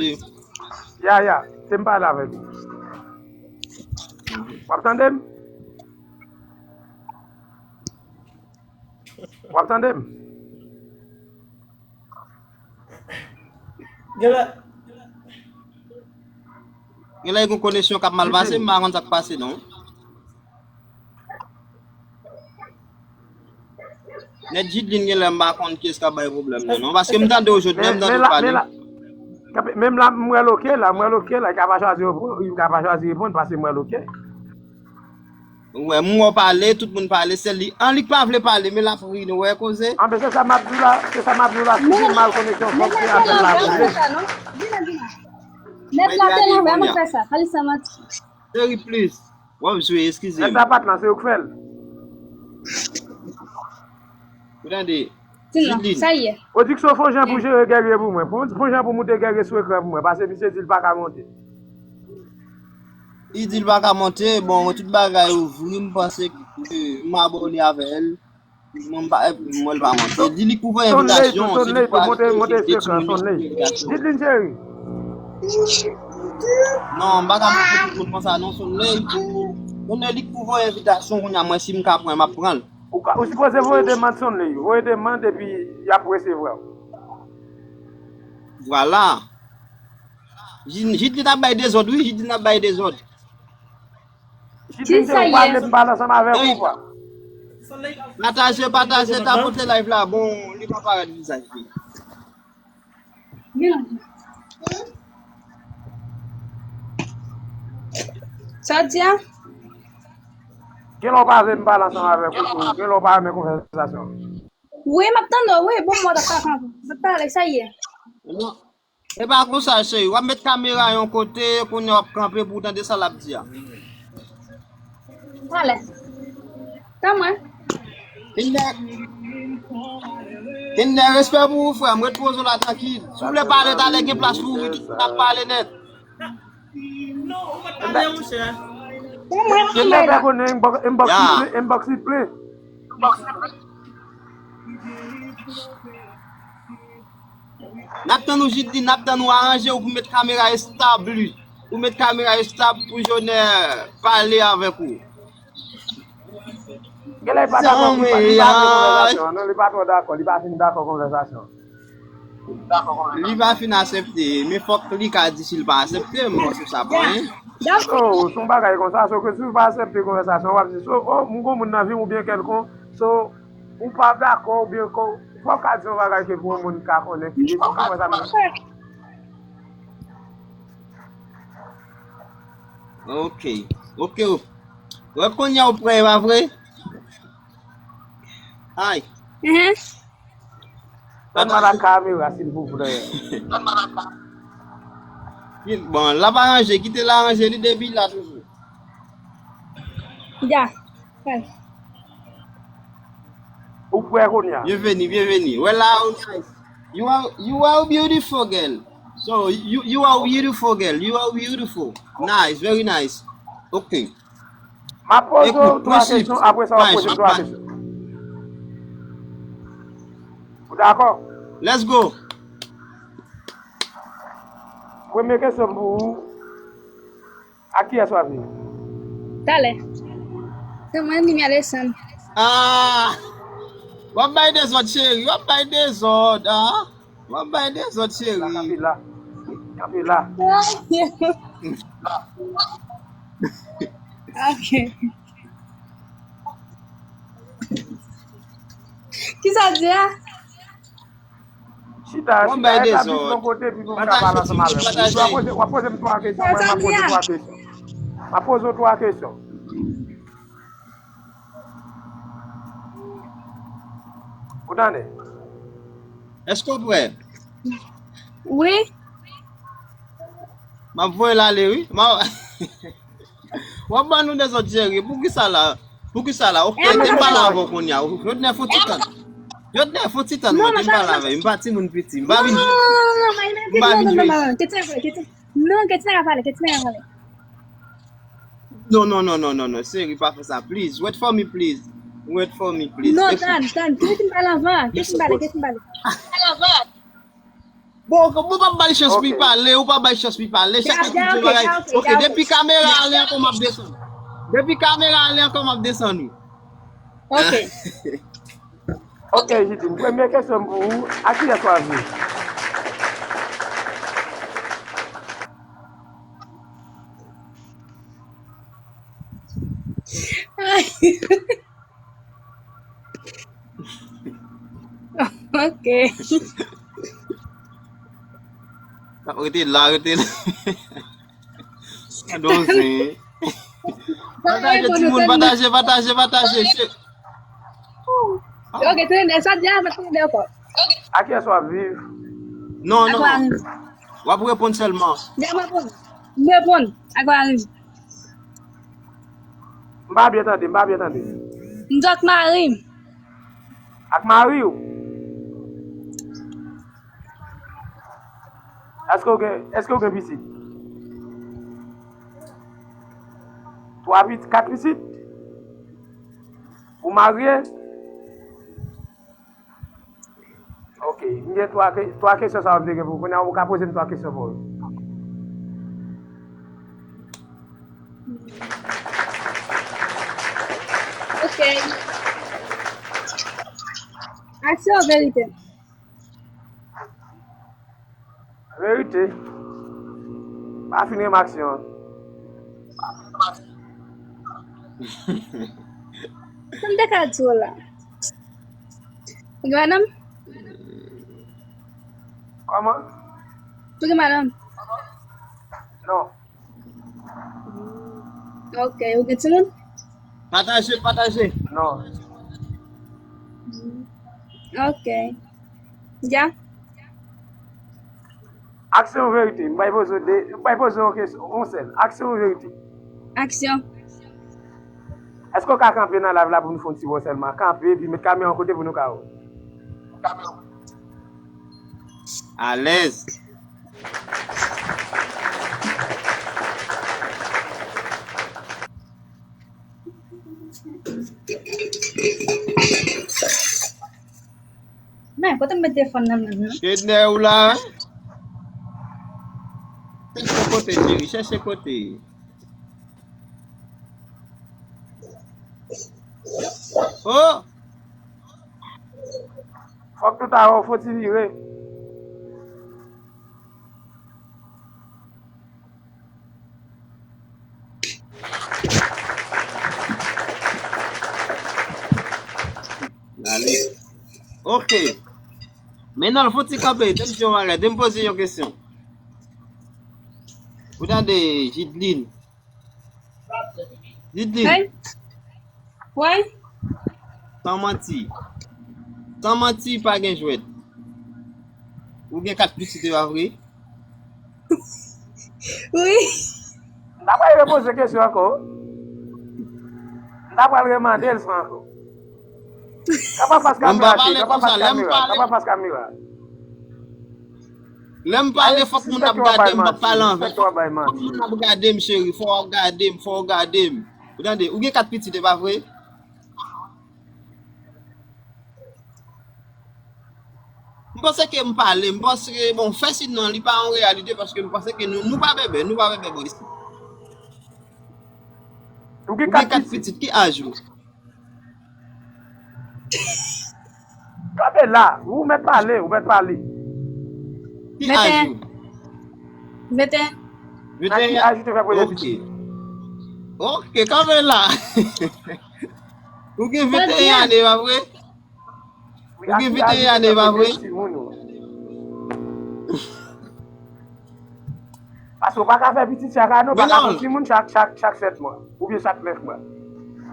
Ya, ya, se m pale avèk ou. W ap tande m? W ap tande m? Genlè gen koneksyon k ap mal pase, m pa konn sa k pase non. Nèt Jidlin genlè m pa konn kiyès k ap bay pwoblèm nan non. Paske m tande w jodi a, m tande w pale. Menm la, m wè l oke la, m wè l oke la, li ka pa chwazi reponn, li ka pa chwazi reponn paske m wè l oke. Wè, m wè w pale, tout moun pale, sèl li an li k pa vle pale, men l ap ri, nou wè koze. Anben se sa m ap di w la, se sa m ap di w la, si gen mal koneksyon, fòk se apèl la ap regle. Nèt la te leve, mwen fè sa, Kalista manti. Seri plis. W ap jwe, eskize m. Nèt la pa t lan, se ou k fè l. Ou tande? Jidlin. Sa ye. Odiksyon fè yon jan pou jere Guerrier pou mwen. Fè yon jan pou moute Guerrier sou ekran pou mwen. Paske misye di l pa ka monte. Li di l pa ka monte. Bon, tout bagay ouvri. M panse ke m abòne avè l. Mwen pa, mwen pa monte. Di li k pou voye envitasyon. Se li k pou voye envitasyon. Jidlin cheri. Non, m pa ka monte tout moun konsa non, Sonley. Sonley li k pou voye envitasyon kounye a, mwen si m ka pran, m ap pran l. Ou ka, ou sipoze voye demann Sonley, voye demann epi y ap resevwa w. Vwala. Jidlin ap bay dezòd wi, Jidlin ap bay dezòd. Jidlin se ou pa vle m pale ansanm avèk ou vwa. Pataje, pataje, tapote live la, bon, li pa parèt vizaj li. Sa w di a? Genlè w pa vle m pale ansanm avèk ou tou, genlè w pa renmen konvèsasyon. Wi, m ap tande w, wi, bon, mwen t ap pale, sa ye. E pa konsa, cheri, w ap met kamera yon kote, kounye a w ap kanpe pou w tande sa l ap di a. Talè. Tan mwen. Kinlè, Kinlè, respè pou ou, frè m, ret poze w la trankil. Si w vle pale, talè gen plas pou ou, wi, tout moun ap pale nèt. Tan mwen, Kinlè. Inbox li plen, inbox li plen. N ap tann ou, Jidlin, n ap tann ou, aranje w pou met kamera estab li. Pou met kamera estab pou Jodner pale avèk ou. Genlè li pa dakò, li pa, li pa vle konvèsasyon an non, li pa twò dakò, li pa fin dakò konvèsasyon. Li pa fin aksepte, men fòk li ka di si l pa aksepte, m panse sa pa anyen. Oh, se yon bagay konsa, so ke si w pa aksepte konvèsasyon, w ap di, so, oh, m gon moun nan vi m oubyen kèlkonk, so, Ou pa dakò oubyen ke w, fò w ka di yon bagay ke pou yon moun ka konnen ki de, pou w ka wè sa m. Ok. Ok. Wè kounye a w prè, pa vre? Ay. Mhm. Ban m la kamera, silvouplè. Bon, l ap aranje, kite l aranje li depi la toujou. Ya. Ou prè kounye a? Byenveni, byenveni. Well, how nice. You are, you are beautiful girl. So, you, you are beautiful girl. You are beautiful. Nice, very nice. Ok. M ap poze w twa kesyon, apre sa w ap poze m twa kesyon. Ou dakò? Let's go. Premye kesyon m pou ou. Ak kiyès w ap viv? Talè. Se mwen, Mimi Alexandre. Ah! W ap bay dezòd, cheri. W ap bay dezòd, ah! W ap bay dezòd, cheri. Kanpe la. Kanpe la. Ok. Kisa w di a? Chita, chita, etabli yon kote, epi pou m ka pale ansanm avè w. W ap poze, w ap poze m twa kesyon, mwen, m ap poze twa kesyon. M ap poze w twa kesyon. Ou tande? Èske w prè? Wi. M ap voye l ale, wi. M ap W ap ban nou dezòd, cheri. Poukisa la? Poukisa la? Ok, te m pale avè w kounye a. Jodnè fon ti tann. Jodnè fon ti tann, mwen te m pale avè l. M pa timoun piti. M pa vin jwe. M pa vin jwe. Non, Ketina ka pale, Ketina ka pale. Non, non, non, non, non, non. Cheri, pa fè sa. Please, wait for me, please. Wait for me, please. Non, tann, tann. Ketina pale anvan. Ketina pale, Ketina pale. Bon, bon, pa bay chans pou l pale, ou pa bay chans pou l pale. Chak moun ki di bagay. Ok, depi kamera ale ankò, m ap desann. Depi kamera ale ankò, m ap desann, wi. Ok. Ok, Jidine, premye kesyon m pou ou, a kiyès w ap viv? Ok. Rete la, rete la. Donze. Pataje, timoun, pataje, pataje, pataje. Ok, tande, sa di a, tande ankò. A kiyès w ap viv? Non, non. W ap reponn sèlman. M reponn. M reponn. Ak mari m. M pa byen tande, m pa byen tande. M di w ak mari m. Ak mari w? Èske w gen, èske w gen pitit? Twa pitit, kat pitit? Ou marye? Ok, m gen twa ke-, twa kesyon sa yo m te gen pou ou. Kounye a, ou ka poze m twa kesyon pou ou. Ok. Aksyon ou verite? Verite. Pa fin renmen aksyon an. Sa m te ka di w la? Ou gen madanm? Kòman? Ou gen madanm? Non. Ok, ou gen timoun? Pataje, pataje. Non. Ok. Ya. Aksyon ou verite? M bay poze w de, m bay poze w yon kesyon, yon sèl. Aksyon ou verite? Aksyon. Èske w ka kanpe nan live la pou nou fè yon ti bò sèlman? Kanpe, epi met kamera yon kote pou nou ka wè w. Alèz. Men, kote m met telefòn nan menm nan? Chednè ou la? Chèche kote, cheri, chèche kote. Oh! Fòk nou ta wè w fon ti vire. Ale, Ok. Men non, fò ti kanpe, tande yon bagay, de m poze yon kesyon. Ou tande, Jidlin. Jidlin. Hey. Wi. San manti. San manti, pa gen jwèt. Ou gen kat pitit, e pa vre? Wi. M ta pral repoze kesyon ankò. M ta pral remande l sa ankò. Kanpe anfas kamera, cheri, kanpe anfas kamera, kanpe anfas kamera. Lè m pale, fòk moun ap gade m, m ap pale anvè. Fòk moun ap gade m, cheri, fò w ap gade m, fò w gade m. Ou tande, ou gen kat pitit, e pa vre? M panse ke m pale, m panse, bon, fè sinon, li pa yon reyalite, paske m panse ke nou, nou pa bèbè, nou pa bèbè bò isi. Ou gen kat pitit, ki aj ou? Kanpe la, ou mèt pale, ou mèt pale. Ki aj ou? Venteyen. Venteyen. Nan ki aj ou te fè premye pitit? Ok. Ok, kanpe la. Ou gen venteyen ane, pa vre? Ou gen venteyen ane, pa vre? Paske w pa ka fè pitit chak ane, w pa ka fè timoun chak, chak, chak sèt mwa, oubyen chak nèf mwa.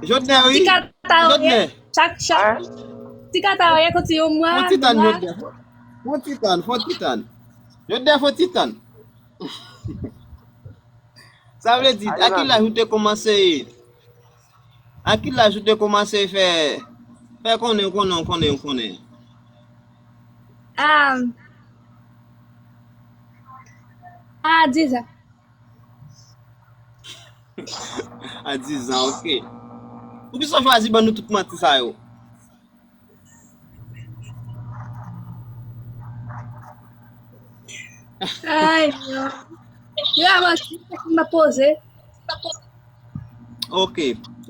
Jodnè, wi. Ti kata w ye, chak, chak. Ti kata w ye, kontinye yon mwa, de mwa. Fò ti tann, Jodnè. Fò ti tann, fò ti tann. Jodnè, fò ti tann. Sa vle di, a ki laj ou te kòmanse, a ki laj ou te kòmanse fè, fè konnen, konnen, konnen, konnen? A, a dizan. A dizan, ok. Poukisa w chwazi ban nou tout manti sa yo? Ay, non. Yo avanse, m ap poze. Ok.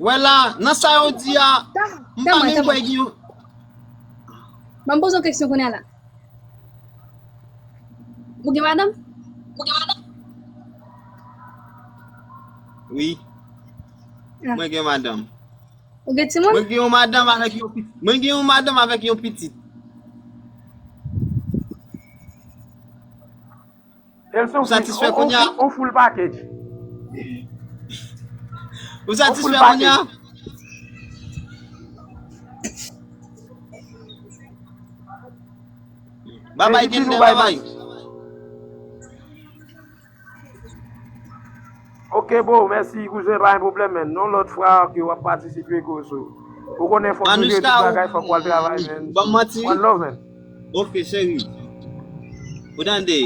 Wè la, nan sa yo di a, m pa menm kwè gen yon. Ban m poze yon kesyon kounye a la. Ou gen madanm? Wi. Mwen gen madanm. Ou gen timoun? Mwen gen yon madanm avèk yon pitit. Mwen gen yon madanm avèk yon pitit. Ou satisfè kounye a? On full package. Ou satisfè kounye a? Babay, Kendè, babay. Ok, bro, mèsi, kouzen, pa gen pwoblèm, men. Yon lòt fwa ke w ap patisipe, kozo. Ou konnen fòk nou jere tout bagay, fòk w al travay, men. Ban m manti wi. One love, men. Ok, cheri. Ou tande?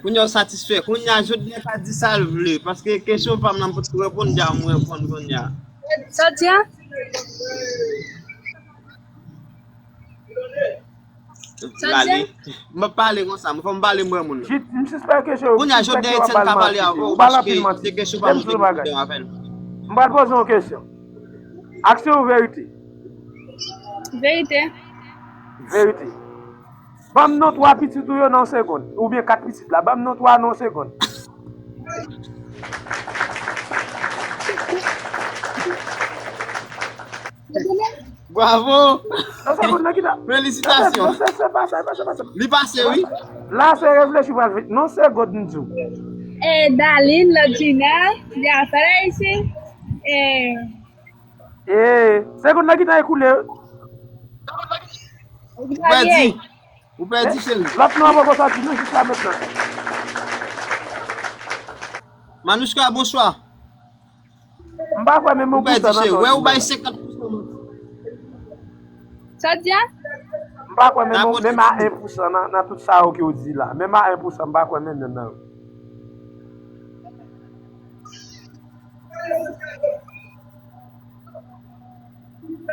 Kounye a w satisfè. Kounye a, Jodnè ka di sa l vle, paske kesyon pa m nan, m potko reponn, dja m reponn kounye a. Sa w di a? Lale. M ap pale konsa, m fò m pale m wè moun nan. Jit, m sispèk ke se ou, kounye a, Jodnè Etienne ka pale avè w, paske se kesyon pa m te gen pwoblèm avè l. M pral poze yon kesyon. Aksyon ou verite? Verite. Verite. Ban m non twa pitit ou yo nan yon segonn. Oubyen kat pitit la. Ban m non twa nan yon segonn. Bravo! Nan segonn nan ki ta. Felisitasyon! Non, se, se pa sa, se pa sa, se pa sa. Li pase, wi. La, se reflechi pral vit. Non, se God m di w. E, Darline, Lodjina, de afè la isi. E, E, segonn nan ki ta ekoule. Ou pèdi. Ou pèdi, cheri. Lòt non an poko sòti, non, jis la mentnan. Manouchka, bonswa. M pa kwè menm yon pousan nan sa w di la. Wè, ou bay senkant pousan. Sa w di a? M pa kwè menm, menm a en pousan nan, nan tout sa yo ke w di la. Menm a en pousan, m pa kwè menm yonn nan yo.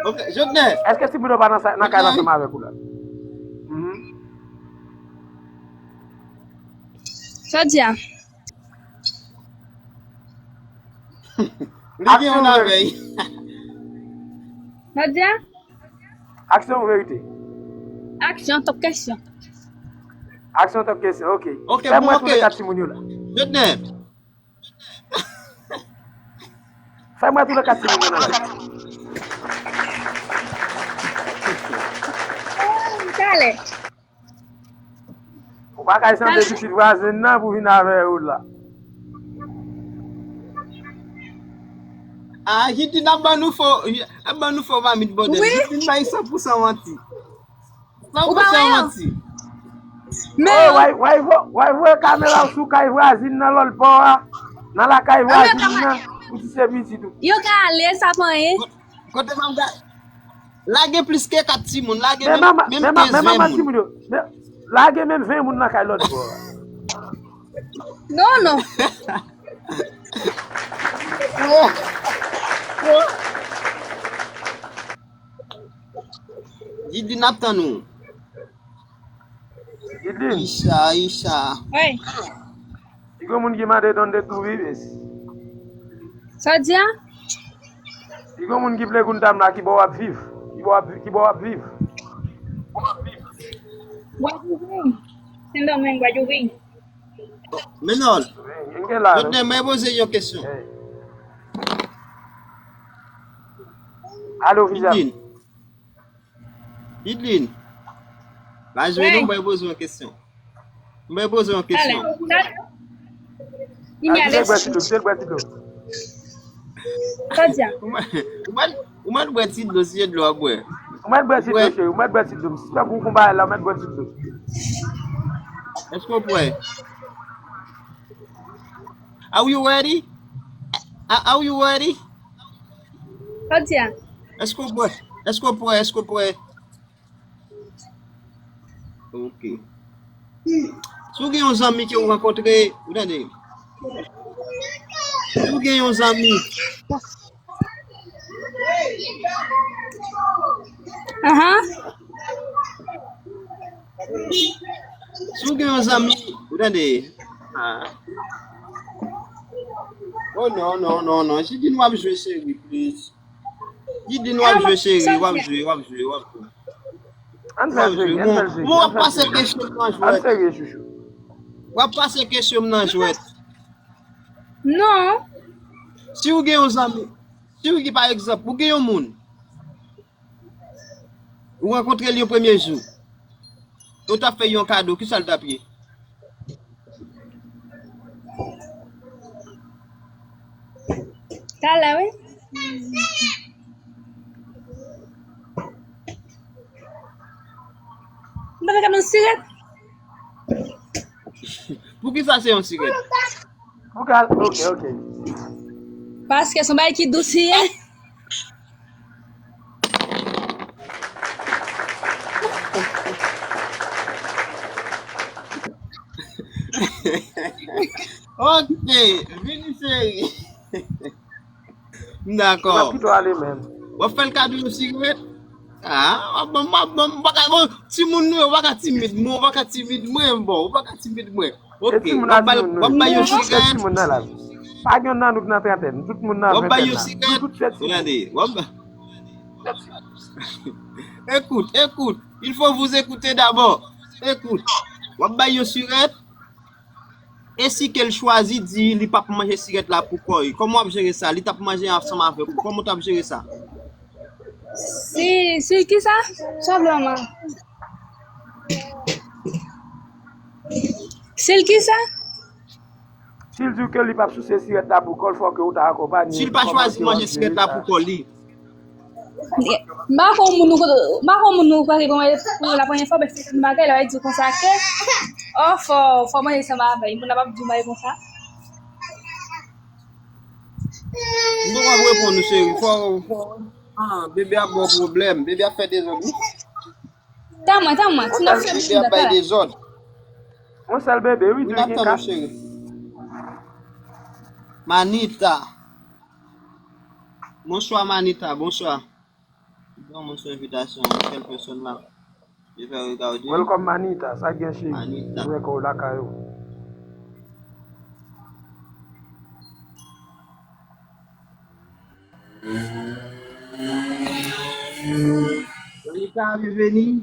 Ok, Jodnè. Èske timoun yo pa nan sa, nan kay la ansanm avèk ou la? Mhm. Sa w di a? Li gen yon avèy. Sa w di a? Aksyon ou verite? Aksyon, top kesyon. Aksyon, top kesyon, ok. Ok, fè m wè tou le kat timoun yo la. Jodnè. Fè m wè tou le kat timoun yo la. Talè. Ou pa ka chante pitit vwazen nan pou vin avè yo la. Ah, Jidin ap ban nou fo, ap ban nou fo mamit bòdèl. Jidin bay san pou san manti. San pou san manti. Men Wè voye kamera w sou kay vwazin nan lòt bò a. Nan lakay vwazin nan. Ou di se pitit ou. Yo ka ale, sa pa anyen. Kote m ap gade. Lage plis ke kat timoun, lage menm menm kenz ven moun. Lage menm ven moun nan kay lòt bò. Non, non. Didi n ap tann ou. Didi. Isha, Isha. Wi. Si gen moun ki mande donde tou vives. Sa w di a? Si gen moun ki vle koun dam la ki bò w ap viv. Ki bò w ap viv. Guadeloupe. Sendomeng, Guadeloupe. Menòl. Jodnè, mwen poze yon kesyon. Alo, Vizam. Idlin. Idlin. Pa jwe non, mwen poze yon kesyon. Mwen poze yon kesyon. Inyale. Bwè ti dlo, bwè ti dlo. Sa w di a? Ou mèt bwè ti dlo, si se dlo w ap bwè. Ou mèt bwè ti dlo, cheri, ou mèt bwè ti dlo. Si fè kou konba la, ou mèt bwè ti dlo. Èske w prè? Are you ready? Are you ready? Sa w di a? Èske w prè? Èske w prè? Èske w prè? Ok. Si w gen yon zanmi ke w rankontre, ou tande? Si w gen yon zanmi. Ahan. Si w gen yon zanmi, ou tande? Ah. Oh non, non, non, non. Jidin w ap jwe cheri, please. Jidin w ap jwe cheri, w ap jwe, w ap jwe, w ap jwe. Ann fè l jwe, ann fè l jwe. Bon, w ap pase kesyon m nan jwèt. Ann serye, chouchou. W ap pase kesyon m nan jwèt. Non. Si w gen yon zanmi, si w gen, pa egzanp, ou gen yon moun, ou rankontre l yon premye jou, ou t ap fè yon kado, kisa l t ap ye? Talè, wi. M pa fè kado yon sirèt. Poukisa se yon sirèt? Pou kal, ok, ok. Paske se yon bagay ki dous li ye. Ok, vini cheri. M dakò. Mwen kite w ale menm. W ap fè l kado yon sirèt? Ah, w ap ban m, w ap ban m, w pa ka, bon, timoun nou, w pa ka timid, mwen, w pa ka timid, mwen, bon, w pa ka timid, mwen. Ok, w ap ba l, w ap ba l yon sirèt. Pa gen nan nou k nan trantèn, tout moun nan ventèn la. Nou tout fè timoun. Gade, w ap ba. Écoute, écoute, il faut vous écouter d'abord. Écoute, w ap ba l yon sirèt. E si ke l chwazi di li p ap manje sirèt la pou kò l, kòman w ap jere sa? Li t ap manje ansanm avèk ou, kòman w t ap jere sa? Si, si kisa? Sa w vle mwen? Si l kisa? Si l di w ke li p ap souse sirèt la pou kò l, fò ke ou ta akonpanye. Si l pa chwazi manje sirèt la pou kò li. M pa konn moun nou, m pa konn moun nou kwè ke gen yon la premye fwa, men se yon bagay la, di konsa ke, oh, fò, fò manje ansanm avè l. Moun nan p ap di w bagay konsa. M poko ap reponn ou, cheri. Fò, fò, ah, bebe ap ba w pwoblèm. Bebe ap fè dezòd, wi. Tann mwen, tann mwen. Ti nòt fè bebe ap bay dezòd. Yon sèl bebe, wi, wi, n ap tann ou, cheri. Manita. Bonswa, Manita, bonswa. Bon, mwen sou envitasyon, kèl pèsòn la. Je vais regarder. Welcome, Manita. Sa gen, cheri? Manita. Mwen wè kò w lakay ou. Manita, bienvenue.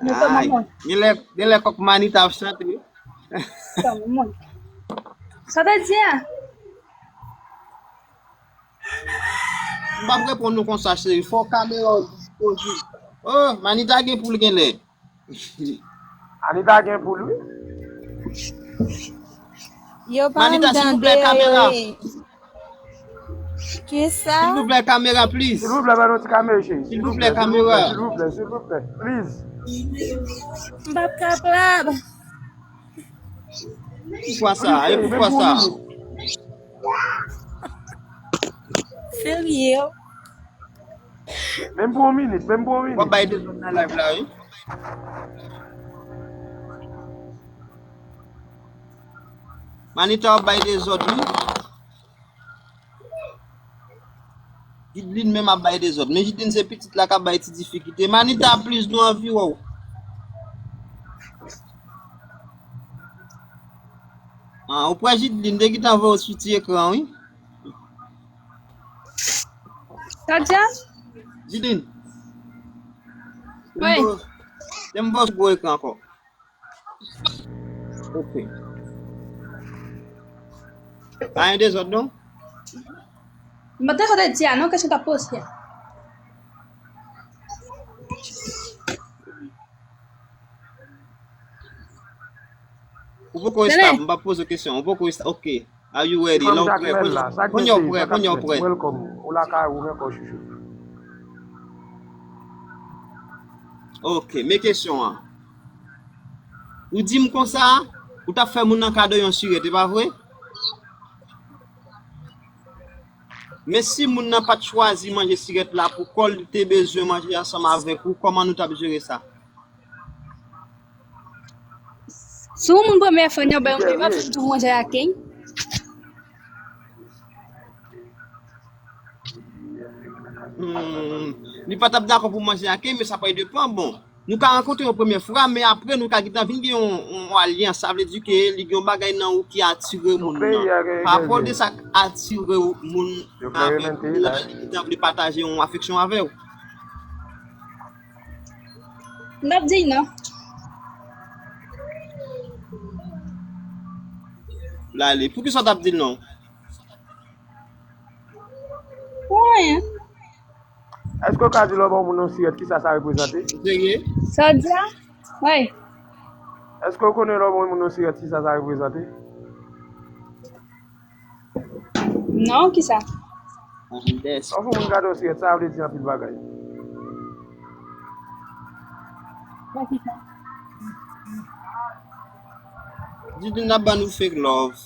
Ay, gen lè, gen lè kòk Manita ap chante. Sa te di a? M p ap reponn nou konsa, cheri. Fò kamera w disponib. Oh, Manita gen poul genlè. Anita gen poul, wi. Yo pa Manita, silvouplè, kamera. Kisa? Silvouplè, kamera, please. Silvouplè, ban nou ti kamera, cheri. Silvouplè, kamera. Silvouplè, silvouplè, please. M p ap kapab. Poukisa? E poukisa? Serye. Menm pou yon minit, menm pou yon minit. W ap bay dezòd nan live la, wi. Manita w ap bay dezòd, wi. Jidline menm ap bay dezòd. Men Jidline se pitit la k ap bay ti difikite. Manita, please, nou anvi wè w. Ah, ou prè Jidline, te gentan voye w sou ti ekran, wi. Sa di a? Jidline. Wi. Te m voye w sou gwo ekran ankò. Ok. Pa gen dezòd, non? M pa t konn di a, non, kesyon w t ap poze a. Ou poko estab, m p ap poze w kesyon. Ou poko estab, ok. Are you ready? Lè w prè, kounye a w prè, kounye a w prè. Welcome. Ou lakay ou ankò, chouchou. Ok, men kesyon an. Ou di m konsa, ou t ap fè moun nan kado yon sirèt, e pa vre? Men si moun nan pa t chwazi manje sirèt la pou kò l, li te bezwen manje ansanm avèk ou, kòman nou t ap jere sa? Si yon moun premye fwa, nou bay yon pè, pa fè tou manje a Ken. Hmm, li pa t ap dakò pou manje a Ken, men sa pral depann. Bon, nou ka rankontre yon premye fwa, men apre nou ka gentan vin gen yon, yon alyans. Sa vle di ke li gen yon bagay nan ou ki atire moun nan. Pa rapò de sa k atire moun avèk ou la, li gentan vle pataje yon afeksyon avè w. M p ap di l non. Lale, poukisa w t ap di l non? Pou anyen. Èske w ka di lè w ba yon moun yon sirèt, kisa sa reprezante? Serye? Sa w di a? Wi. Èske w konnen lè w ba yon moun yon sirèt, kisa sa reprezante? Non, kisa? Andes. Lè w fè yon moun kado sirèt, sa vle di anpil bagay. Jidline ap ban nou fake love.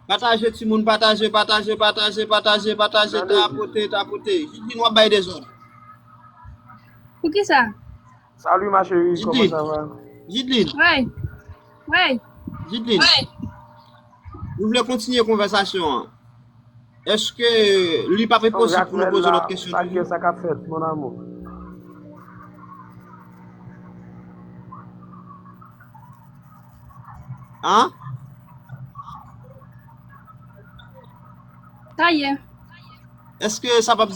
Pataje timoun, pataje, pataje, pataje, pataje, pataje, tapote, tapote. Jidline, w ap bay dezòd. Poukisa? Salut ma chérie, comment ça va? Jidline. Wi. Wi. Jidline. Wi. Nou vle kontinye konvèsasyon an. Èske li p ap enposib pou nou poze lòt kesyon toujou? Sa k ap fèt, mon amour? Hein? Sa ye. Èske sa p ap,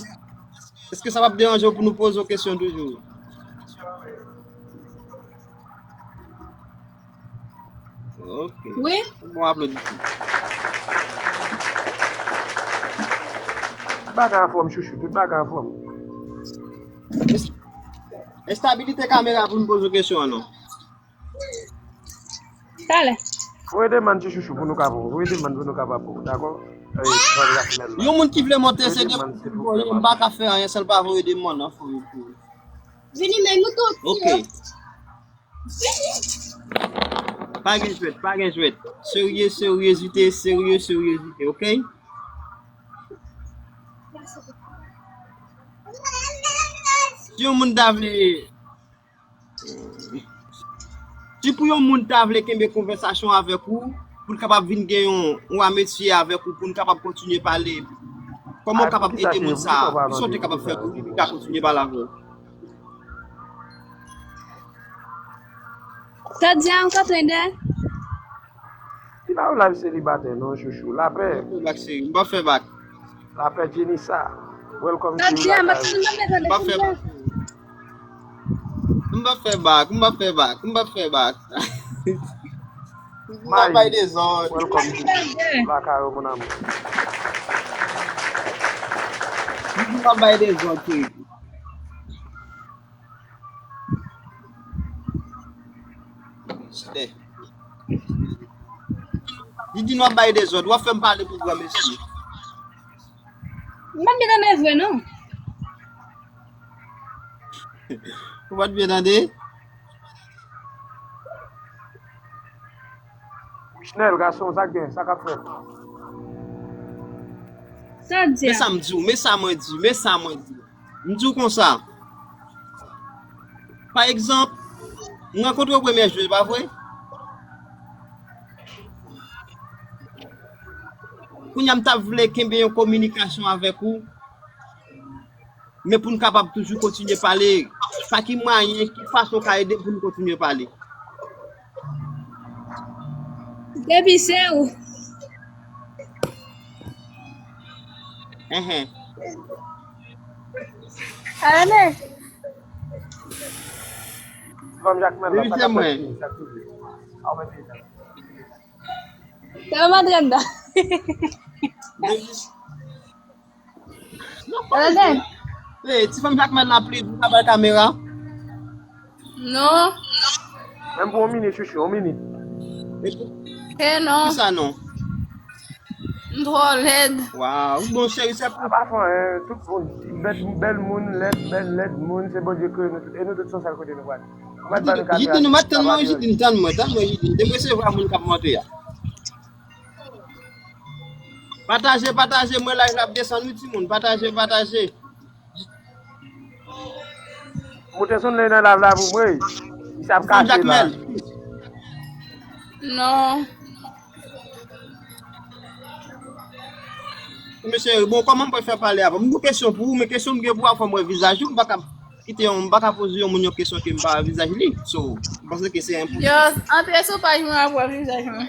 èske sa p ap deranje w pou nou poze w kesyon toujou? Ok. Wi. Bon aplodisman. Tout bagay anfòm, chouchou. Tout bagay anfòm. Estabilite kamera pou n poze kesyon an non. Talè. Voye demann ti chouchou pou nou ka pou. Voye demann pou nou ka pa pou. Dakò? Yon moun ki vle monte se depi pou voye, m pa ka fè anyen san l pa voye demann nan fò yo pou. Vini men nou tout. Ok. Pa gen jwèt, pa gen jwèt. Serye, seryezite, serye, seryezite, ok? Si yon moun ta vle, si pou yon moun ta vle kenbe konvèsasyon avèk ou, pou l kapab vin gen yon, yon amitye avèk ou, pou n kapab kontinye pale, kòman w kapab ede moun sa a? Kisa w te kapab fè pou li, li ka kontinye pale avè w? Sa di a ankò, Trendè? Ki la ou live selibatè non, chouchou? Lapè. M p ap fè bak, cheri. M p ap fè bak. Lapè Jenny sa. Welcome to la case. M p ap fè bak. M p ap fè bak. M p ap fè bak. M p ap fè bak. M p ap bay dezòd. Welcome to la case, mon amour. M Jidin w ap bay dezòd, cheri. Chè. Jidin w ap bay dezòd, w ap fè m pale pou granmesi. M pa t byen tande vre, non. Ou pa t byen tande? Wishnel, gason, sa k gen, sa k ap fèt? Sa w di a? Men sa m di w, men sa mwen di, men sa mwen di. M di w konsa. Pa egzanp, m rankontre w premyè jou, pa vre? Kounye a m t ap vle kenbe yon kominikasyon avèk ou. Men pou n kapab toujou kontinye pale, pa ki mwayen, ki fason w ka ede m pou n kontinye pale? Depi se ou. Enhen. Ane. Fanm Jakmèl la, depi sa se k ap mwen fèt, sa k ap fèt. A w mèt fini sa. Tèlman trèt dan. Depi Tande. Hey, ti fanm Jakmèl la, please, ou ka bay kamera? Non. Menm pou yon minit, chouchou, yon minit. E non. Kisa non? M twò lèd. Waw, bon, cheri, se pou. A pa fè anyen, tout bon, bèl, bèl moun, lèd, bèl, lèd moun, se Bondye kreye nou tout, e nou tout se yon sèl kote nou pral. Ou mèt ba nou kamera. Jidin, ou mèt tann mwen, Jidin, tann mwen, tann mwen, Jidin. Depi se vwa moun k ap monte a. Pataje, pataje, mwen live la ap desann wi timoun. Pataje, pataje. Moute sonn lè nan live la pou mwen. Li sa ap kache la. Non. Mesye, bon, kòman m pral fè pale avè w? M gon kesyon pou ou, men kesyon m gen pou w a, fò m wè vizaj ou. M pa ka kite yon, m pa ka poze yon moun yon kesyon ke m pa wè vizaj li. So, m panse ke se enposib. Yo, antre sou paj mwen ap wè vizaj mwen.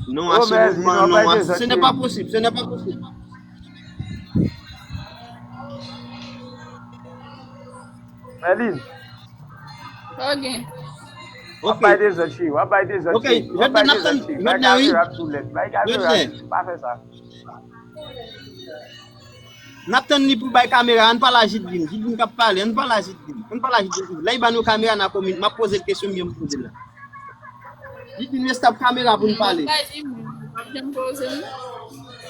Non, à ce mouvement, non, ce n'est pas possible, ce n'est pas possible. Merlin. Ok. W ap bay dezòd, cheri. W ap bay dezòd, cheri. W ap bay dezòd, cheri. Bay kamera ap sou lèt. Bay kamera, pa fè sa. N ap tann li pou bay kamera, ann pale a Jidlin. Jidlin k ap pale, ann pale a Jidlin. Ann pale a Jidlin. Lè li ba nou kamera, n a komin-, m ap poze l kesyon, m poze l la. Jidlin, reste ap kamera pou n pale.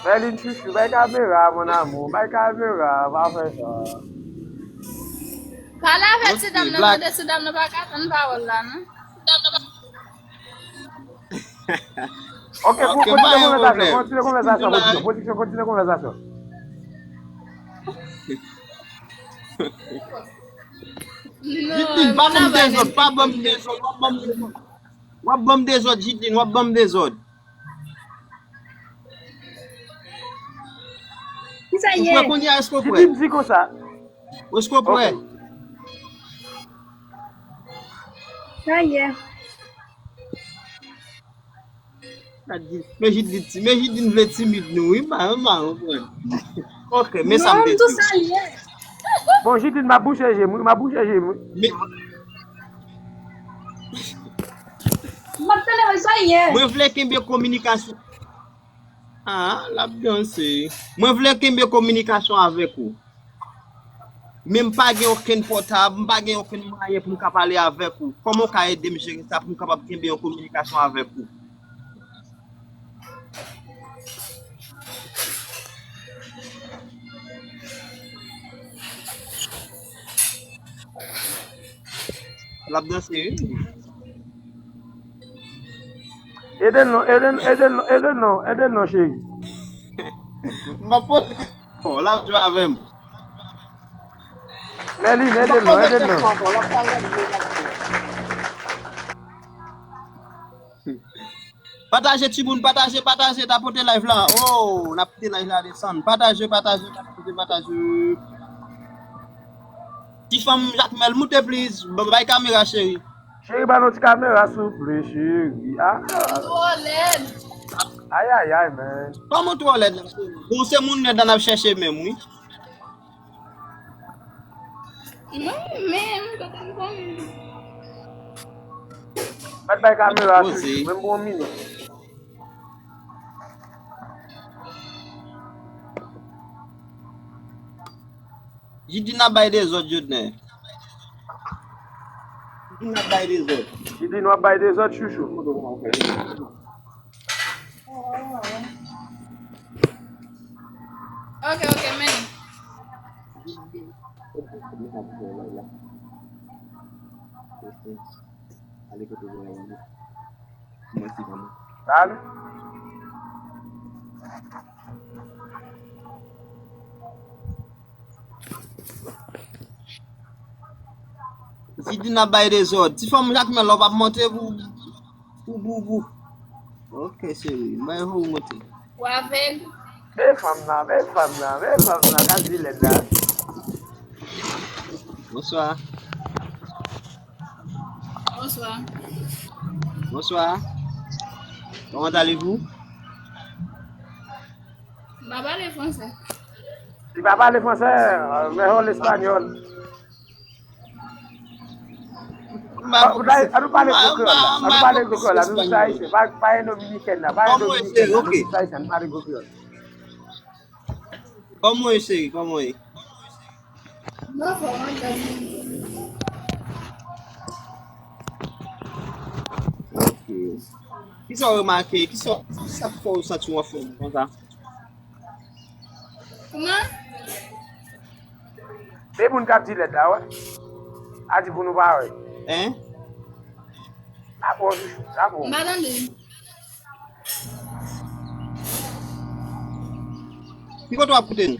Merlin chouchou, bay kamera, mon amour, bay kamera, pa fè sa. Pale avèk ti dam nan, mande ti dam nan pa ka tann pawòl la, non? Ok, ok, kontinye konvèsasyon, kontinye konvèsasyon, pwodiksyon, pwodiksyon, kontinye konvèsasyon. Jidlin, pa ban m dezòd, pa ban m dezòd, w ap ban m dezòd. W ap ban m dezòd, Jidlin, w ap ban m dezòd. Kisa ye? Ou prè kounye a, èske w prè? Jidlin di konsa. Èske w prè? Sa ye. Men Jidlin ti, men Jidlin vle timid nou, wi, m pa, m pa konprann. Ok, men sa m te di. Bon, Jidlin, m ap bouche je m, wi, m ap bouche je m, wi. Men, m ap tande, wi, sa ye. Mwen vle kenbe kominikasyon. Ah, l ap danse. Mwen vle kenbe kominikasyon avèk ou. Men m pa gen okenn pòtab, m pa gen okenn mwayen pou m ka pale avèk ou. Kòman w ka ede m jere sa pou m kapab kenbe yon kominikasyon avèk ou? L ap danse, wi. Ede l non, ede l, ede l non, ede l non, ede l non, cheri. M ap poze kesyon ankò, l ap jwe avè m. Merlin, ede l non, ede l non. Pataje timoun, pataje, pataje, tapote live la. Oh, n ap kite live la desann. Pataje, pataje, pataje, pataje. Ti fanm Jakmèl, moute please. Bay kamera, cheri. Cheri, ba nou ti kamera, souple, cheri. Ah. Ou twò lèd. Ay, ay, ay, man. Kòman w twò lèd la, cheri? Bon, se moun lèd la n ap chèche menm, wi. Non, men, m pa konn. Mèt bay kamera a chouchou, menm pou yon minit. Jidin ap bay dezòd, Jodnè. Jidin ap bay dezòd. Jidin ap bay dezòd, chouchou. Ok, ok, men. Dale. Zidin ap bay dezòd. Ti fanm Jakmèl la, w p ap monte pou, pou boubou. Ok, cheri. M bay pou w monte. Ou avèg? Men fanm nan, men fanm nan, men fanm nan, ka di lèd la. Bonswa. Bonswa. Bonswa. Comment allez-vous? M pa pale fransè. Li pa pale fransè, mejor l'español. An nou pale kreyòl la, an nou pale kreyòl la, nou tout ayisyen, pa pa gen dominikèn la, pa gen dominikèn la, nou tout ayisyen, an nou pale kreyòl. Kòman w ye cheri? Kòman w ye? Ok. Kisa w remake? Kisa, kisa k fè w santi w anfòm konsa? Kòman? Se moun k ap di lèd la, wè. A di pou nou pa wè. Hein? Sa bon, chouchou, sa bon. M pa tande. Ki kote w ap koute n?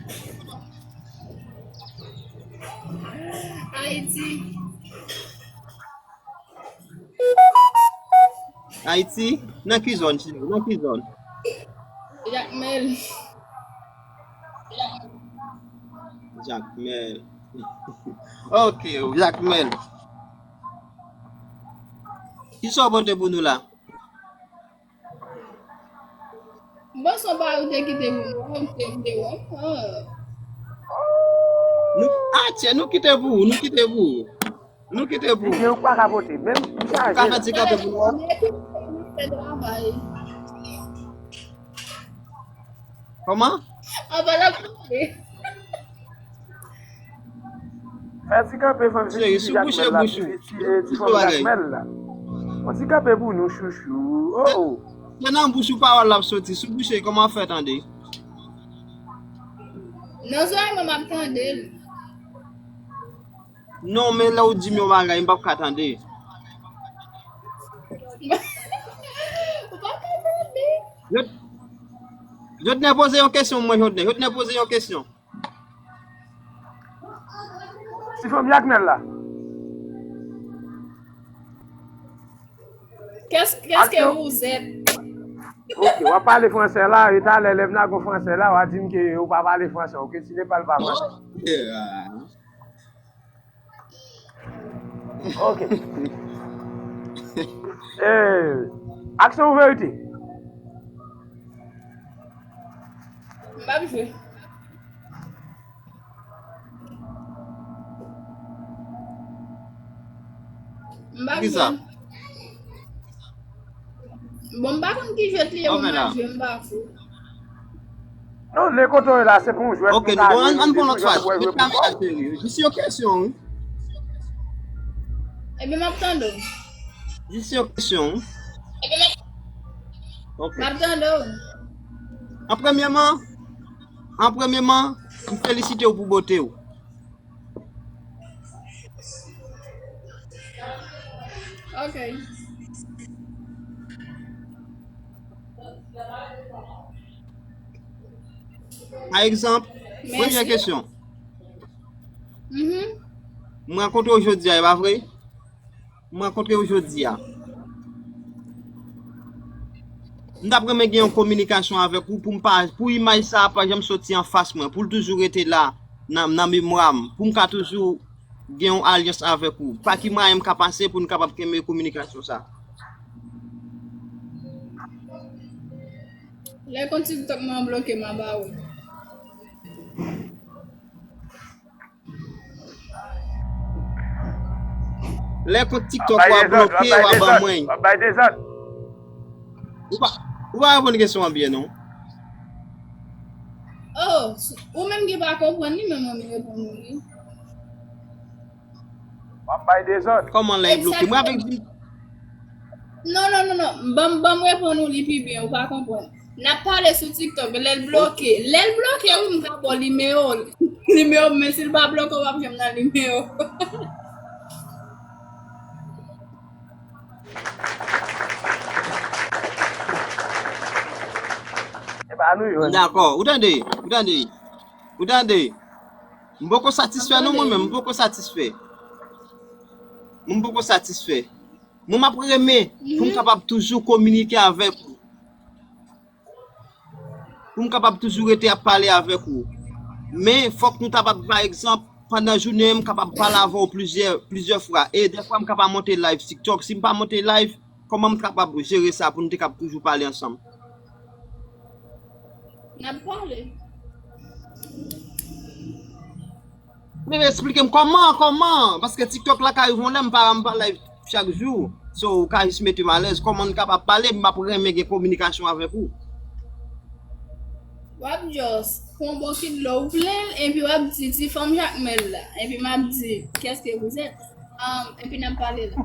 Ayiti. Ayiti? Nan ki zòn, cheri? Nan ki zòn? Jakmèl. Jakmèl. Ok, Jakmèl. Kisa w pote pou nou la? Bon, se pa ou te kite pou mwen, ou te kite wè. Nou, atchè, nou kite pou ou, nou kite pou ou. Nou kite pou ou. Misye ou pa ka pote, menm misye aje. Ou ka fè ti kanpe pou nou. Kòman? An pa la pote. Fè ti kanpe fanm, se ti jakmèl la, ti, ti, ti fanm jakmèl la. Fè ti kanpe pou nou, chouchou. Oh, oh. Se nan bouch ou pawòl la ap soti. Si w bouche, kòman w fè tande? Nan zòrèy mwen, m ap tande l. Non, men lè w di m yon bagay, m p ap ka tande. Ou p ap ka tande. Jodnè poze yon kesyon, mwen, Jodnè. Jodnè poze yon kesyon. Ti fanm jakmèl la. Qu'est-ce, qu'est-ce que vous êtes? Ok, w ap pale fransè la, e talè lè m lage w fransè la, w a di m ke ou pa pale fransè, ok, tu ne parles pas français. Ok. Eh, aksyon ou verite? M p ap jwe. M pa konn. Bon, m pa konn ki jwèt li ye, mwen jwe, m pa fou. Non, lè kote w ye la, se pou yon jwèt. Ok, bon, ann pran lòt faz. Jis yon kesyon, wi. Ebyen, m ap tande w. Jis yon kesyon, wi. Ebyen, m ap tande w. An premyèman, an premyèman, m felisite w pou bote w. Ok. Pa egzanp, premyè kesyon. M rankontre w jodi a, e pa vre? M rankontre w jodi a. M t ap renmen gen yon kominikasyon avèk ou pou m pa, pou imaj sa a pa janm soti anfas mwen, pou l toujou rete la nan, nan memwa m, pou m ka toujou gen yon alyans avèk ou. Pa ki mwayen m ka pase pou n kapab kenbe kominikasyon sa a? Lè kont TikTok mwen an bloke m a ba ou. Lè kont TikTok ou a bloke, w a ban mwen. W ap bay dezòd. Ou pa, ou pa reponn kesyon an byen non. Oh, ou menm ki pa konprann li, men mwen m reponn ou wi. W ap bay dezòd. Kòman lè l bloke? Mwen avèk di. Non, non, non, non. Ban m, ban m reponn ou li pi byen, ou pa konprann. N ap pale sou TikTok, lè l bloke. Lè l bloke, wi, m ka ba w nimewo. Nimewo m, men si l pa bloke, w p ap janm nan nimewo. E pa nou yo. Dakò, ou tande, ou tande, ou tande. M poko satisfè non mwen menm, m poko satisfè. Mwen m poko satisfè. Mwen m ap renmen pou m kapab toujou kominike avèk ou. Pou m kapab toujou rete ap pale avèk ou. Men fòk nou kapab, pa egzanp, pandan jounen an, m kapab pale avè w plizyè, plizyè fwa. E dèfwa m kapab monte live TikTok. Si m pa monte live, kòman m kapab jere sa pou n te kab toujou pale ansanm? N ap pale. Men eksplike m kòman, kòman? Paske TikTok la ka rive yon lè m pa, m pa live chak jou. So, ou ka jis mete m alèz. Kòman n kapab pale? M ap renmen gen kominikasyon avèk ou. W ap just pran yon bokit dlo, ou plen l, epi w ap di, "Ti fanm Jakmèl la." Epi m ap di, "Qu'est-ce que vous êtes?" Um, epi n ap pale la.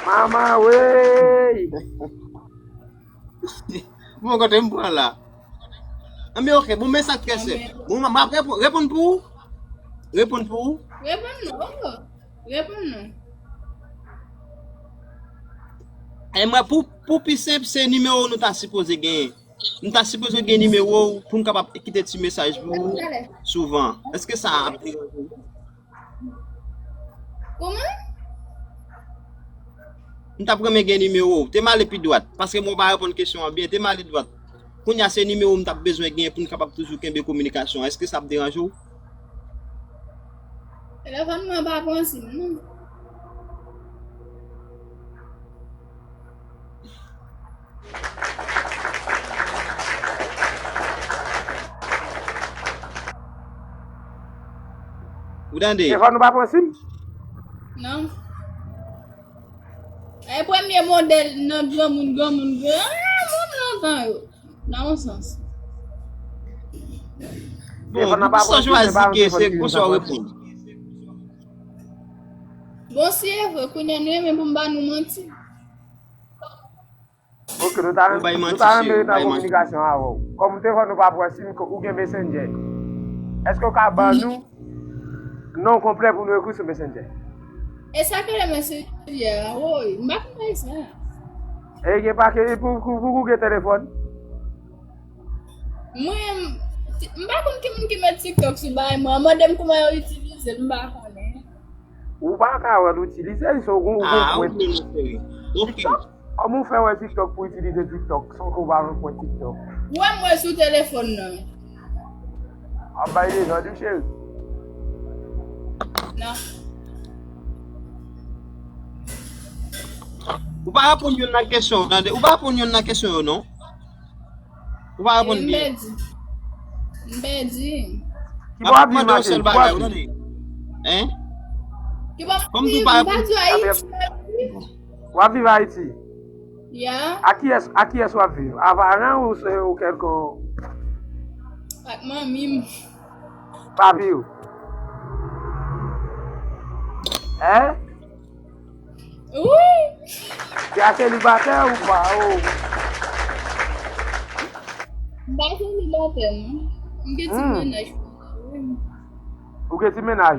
Mama wey! Bon, kote m pran la? Anben, oke, bon, men sa k trè senp. Bon, m ap reponn, reponn pou ou? Reponn pou ou? Reponn non, reponn non. E mwen, pou, pou pi senp, se nimewo nou ta sipoze genyen. M ta sipoze gen nimewo w pou m kapab kite ti mesaj pou ou souvan. Èske sa ap deranje w? Kòman? M t ap renmen gen nimewo w. Te m ale pi dwat, paske mwen pa reponn kesyon an byen. Te m ale dwat. Kounye a se nimewo w m t ap bezwen genyen pou n kapab toujou kenbe kominikasyon an. Èske sa ap deranje w? Telefòn mwen pa pran sim non. Ou tande? Telefòn ou pa pran sim? Non. E premye modèl nan granmoun, granmoun, gran, ah, moun lontan yo. Nan yon sans. Bon, depi sa w chwazi ke se konsa w reponn. Bon, si e vre, kounye a nou renmen pou m ba nou manti. Ok, nou ta, nou ta renmen rete an kominikasyon avè w. Kòm telefòn nou pa pran sim, ou gen Messenger. Èske w ka ban nou non konplè pou nou ekri sou Messenger? E sa k rele Messenger a, woy, m pa konn bagay sa. E gen pa ke, pou, pou, pou ou gen telefòn? Mwen, m pa konn ki moun ki met TikTok sou bagay mwen. Mande m kouman yo itilize l, m pa konnen. Ou pa ka wè l itilize l, so ou gon, ou gon pwent. TikTok? Kòman ou fè wè TikTok pou itilize TikTok san ke w pa wè pwent TikTok? Ou wè m wè sou telefòn nan. W ap bay dezòd wi, cheri. Non. Ou pa reponn youn nan kesyon, tande. Ou pa reponn youn nan kesyon yo, non. Ou pa reponn byen. M pèdi. M pèdi. Ki bò w ap viv, Mache? Ki bò w ap viv? Hein? Ki bò m ap viv? M pa di w Ayiti. W ap viv Ayiti? Ya. A kiyès, a kiyès w ap viv? A paran ou se ou kèlkonk? Ak manmi m. Papi w? Hein? Wi. Ou selibatè ou pa? Oh. M pa selibatè, non. M gen ti mennaj. Ou gen ti mennaj?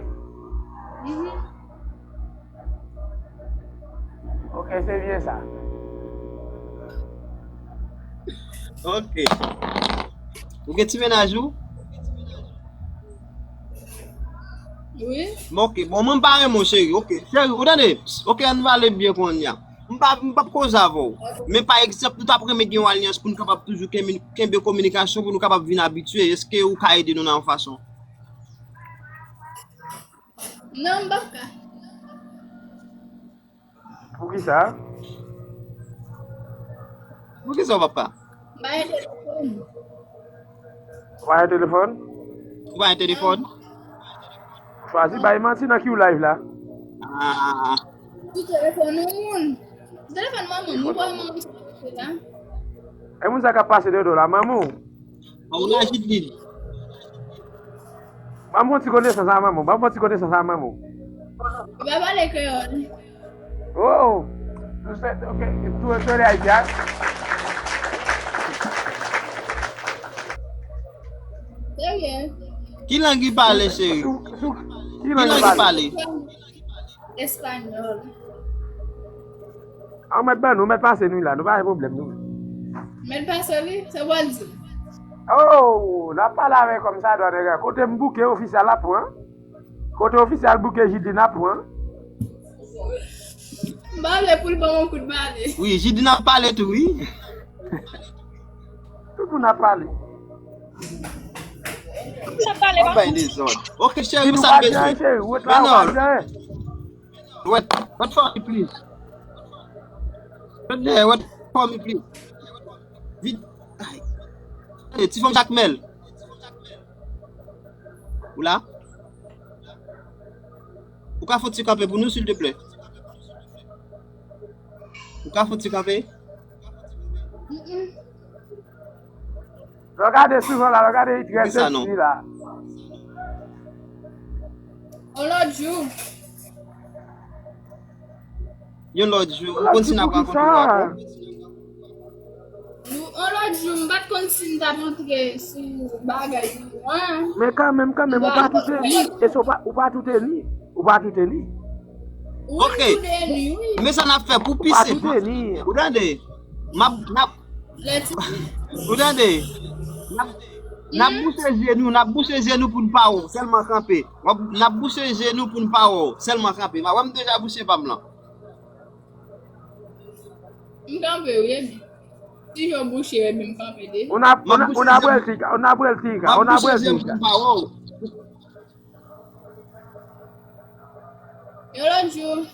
Mhm. Ok, se byen sa. Ok. Ou gen ti mennaj ou? Wi. Bon, ok. Bon, mwen m pa renmen w, cheri. Ok. Cheri, ou tande? Ok, ann pale byen kounye a. M pa, m p ap koze avè w. Men pa egzanp, nou t ap renmen gen yon alyans pou nou kapab toujou kenbe, kenbe kominikasyon, pou nou kapab vin abitye. Èske ou ka ede nou nan yon fason? Non, m p ap ka. Poukisa? Poukisa w p ap ka? M pa gen telefòn. Ou pa gen telefòn? Ou pa gen telefòn? Chwazi bay manti nan ki w live la. Ah. Sou telefòn yon moun. Sou telefòn manman m, ou pa manman m la. E moun sa k ap pase dedan w la, manman w? Paola Jidlin. Ban m yon ti konesans a manman w. Ban m yon ti konesans a manman w. Ou pa pale kreyòl. Oh! Ok, tou, tou de Ayiti a. Serye. Ki lang li pale, cheri? Sou, sou, ki lang li pale? Espanyòl. An mèt ban nou, mèt pase nou la, nou pa gen pwoblèm nou. Mèt pase wi, sa w pral di? Oh, n ap pale avè kòmsadwa nèg la. Kote m bouke ofisyal la pran. Kote ofisyal bouke Jidlin ap pran. M pa vle pou l ban m yon kout bale. Wi, Jidlin ap pale tou, wi. Tout moun ap pale. Tout moun ap pale, pa bay dezòd. Ok, cheri, sa bezwen. Cheri, ou wè travay ou pa gen. Wait, wait for me, please. Wait there, wait for me, please. Vit. Ay. Hey, ti fanm Jakmèl. Ou la? Ou ka fè ti kanpe pou nou, silteplè? Ou ka fè ti kanpe? Lè w gade souvan la, lè w gade li trè seksi la. Yon lòt jou. Yon lòt jou, ou konn si n ap rankontre w ankò? Yon lòt jou, m pa t konn si n t ap antre sou bagay yo an. Men kanmenm, kanmenm, ou pa tou teni. E se ou pa, ou pa tou teni. Ou pa tou teni. Ok. Men sa n ap fè pou pise. Ou tande? M ap, n ap, ou tande? N ap, n ap bouche je nou, n ap bouche je nou pou n pa wè w, sèlman kanpe. W ap, n ap bouche je nou pou n pa wè w, sèlman kanpe. M a wè m deja bouche pa m lan. M kanpe wi, epi. Si je w bouche, epi m kanpe deja. Ou n ap, ou n ap, ou n ap wè l, Tika, ou n ap wè l, Tika, ou n ap wè l, Tika. Yon lòt jou.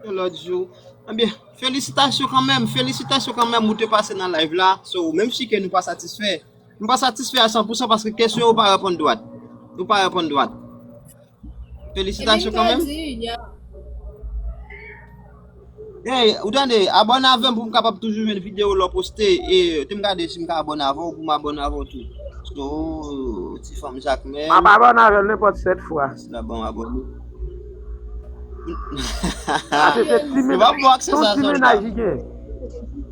Yon lòt jou. Ebyen, felisitasyon kanmenm, felisitasyon kanmenm ou te pase nan live la. So, menm si ke nou pa satisfè, nou pa satisfè a san pou san paske kesyon yo pa reponn dwat. Nou pa reponn dwat. Felisitasyon kanmenm. Hey, ou tande, abòne avè m pou m kapab toujou jwenn videyo lè w poste. E te m gade si m ka abòne avè w pou m abòne avè w tou. So, ti fanm Jakmèl. M ap abòne avè l nenpòt sèt fwa. Sila ban m abòne. Pase se ti mennaj. Se yon ti mennaj li gen.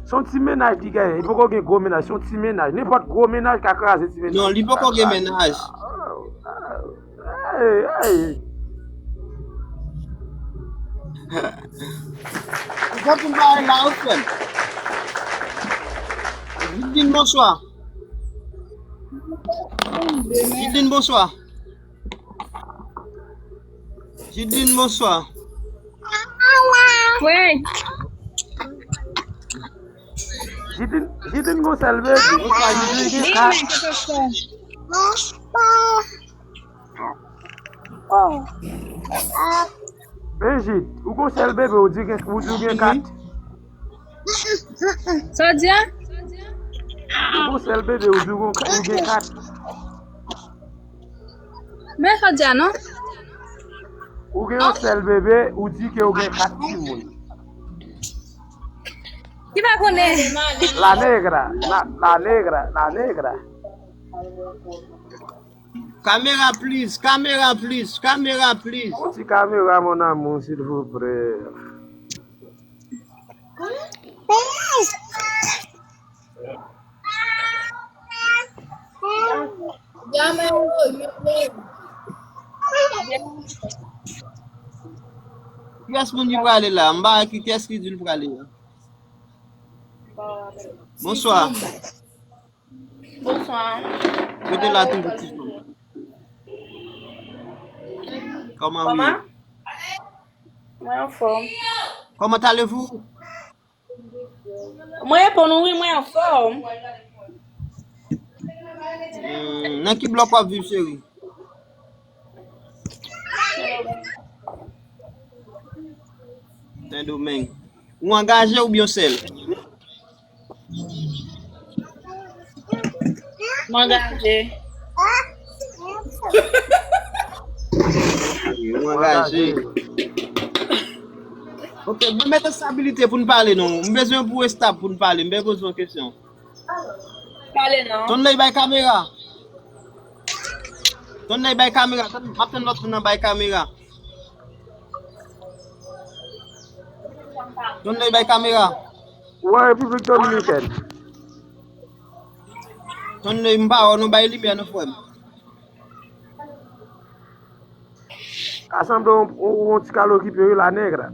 Se yon ti mennaj li gen. Li poko gen gwo mennaj. Se yon ti mennaj. Nenpòt gwo mennaj ka kraze ti mennaj. Non, li poko gen mennaj. Hey, hey. Ou konprann bagay la, ou frè m. Jidlin, bonswa. Jidlin, bonswa. Jidlin, bonswa. Wi. Jidlin, Jidlin gon sèl bebe. Bonswa, Jidlin. Bonswa. Oh. Brigitte, ou gon sèl bebe, ou di gen, ou di gen kat. Sa w di a? Ou gon sèl bebe, ou di ou gon ka-, ou gen kat. Men sa w di a non? Ou gen yon sèl bebe, ou di ke ou gen kat timoun. Ki pa konnen? La negra, la, la negra, la negra. Kamera, please, kamera, please, kamera, please. Yon ti kamera, mon amour, silvouplè. Kiyès moun ki prale la? M pa wè ki, kiyès ki di l prale a. Bonswa. Bonswa. Rete la toujou, ti fanm. Kòman ou ye? Mwen anfòm. Comment allez-vous? Mwen reponn ou wi, mwen anfòm. Hmm, nan ki blòk w ap viv, cheri? Sendomeng. Ou angaje oubyen w sèl? M angaje. Ou angaje. Ok, mwen mete estabilite pou n pale non. M bezwen pou estab pou n pale. M bezwen poze yon kesyon. Pale non. Tonley bay kamera. Tonley bay kamera. Tann, m ap tann lòt moun nan bay kamera. Tonley bay kamera. Ou an Repiblik Dominikèn. Tonley m pa wè w non, bay limyè non frè m. Ka sanble w, w, w yon ti kal okipe wi la negra.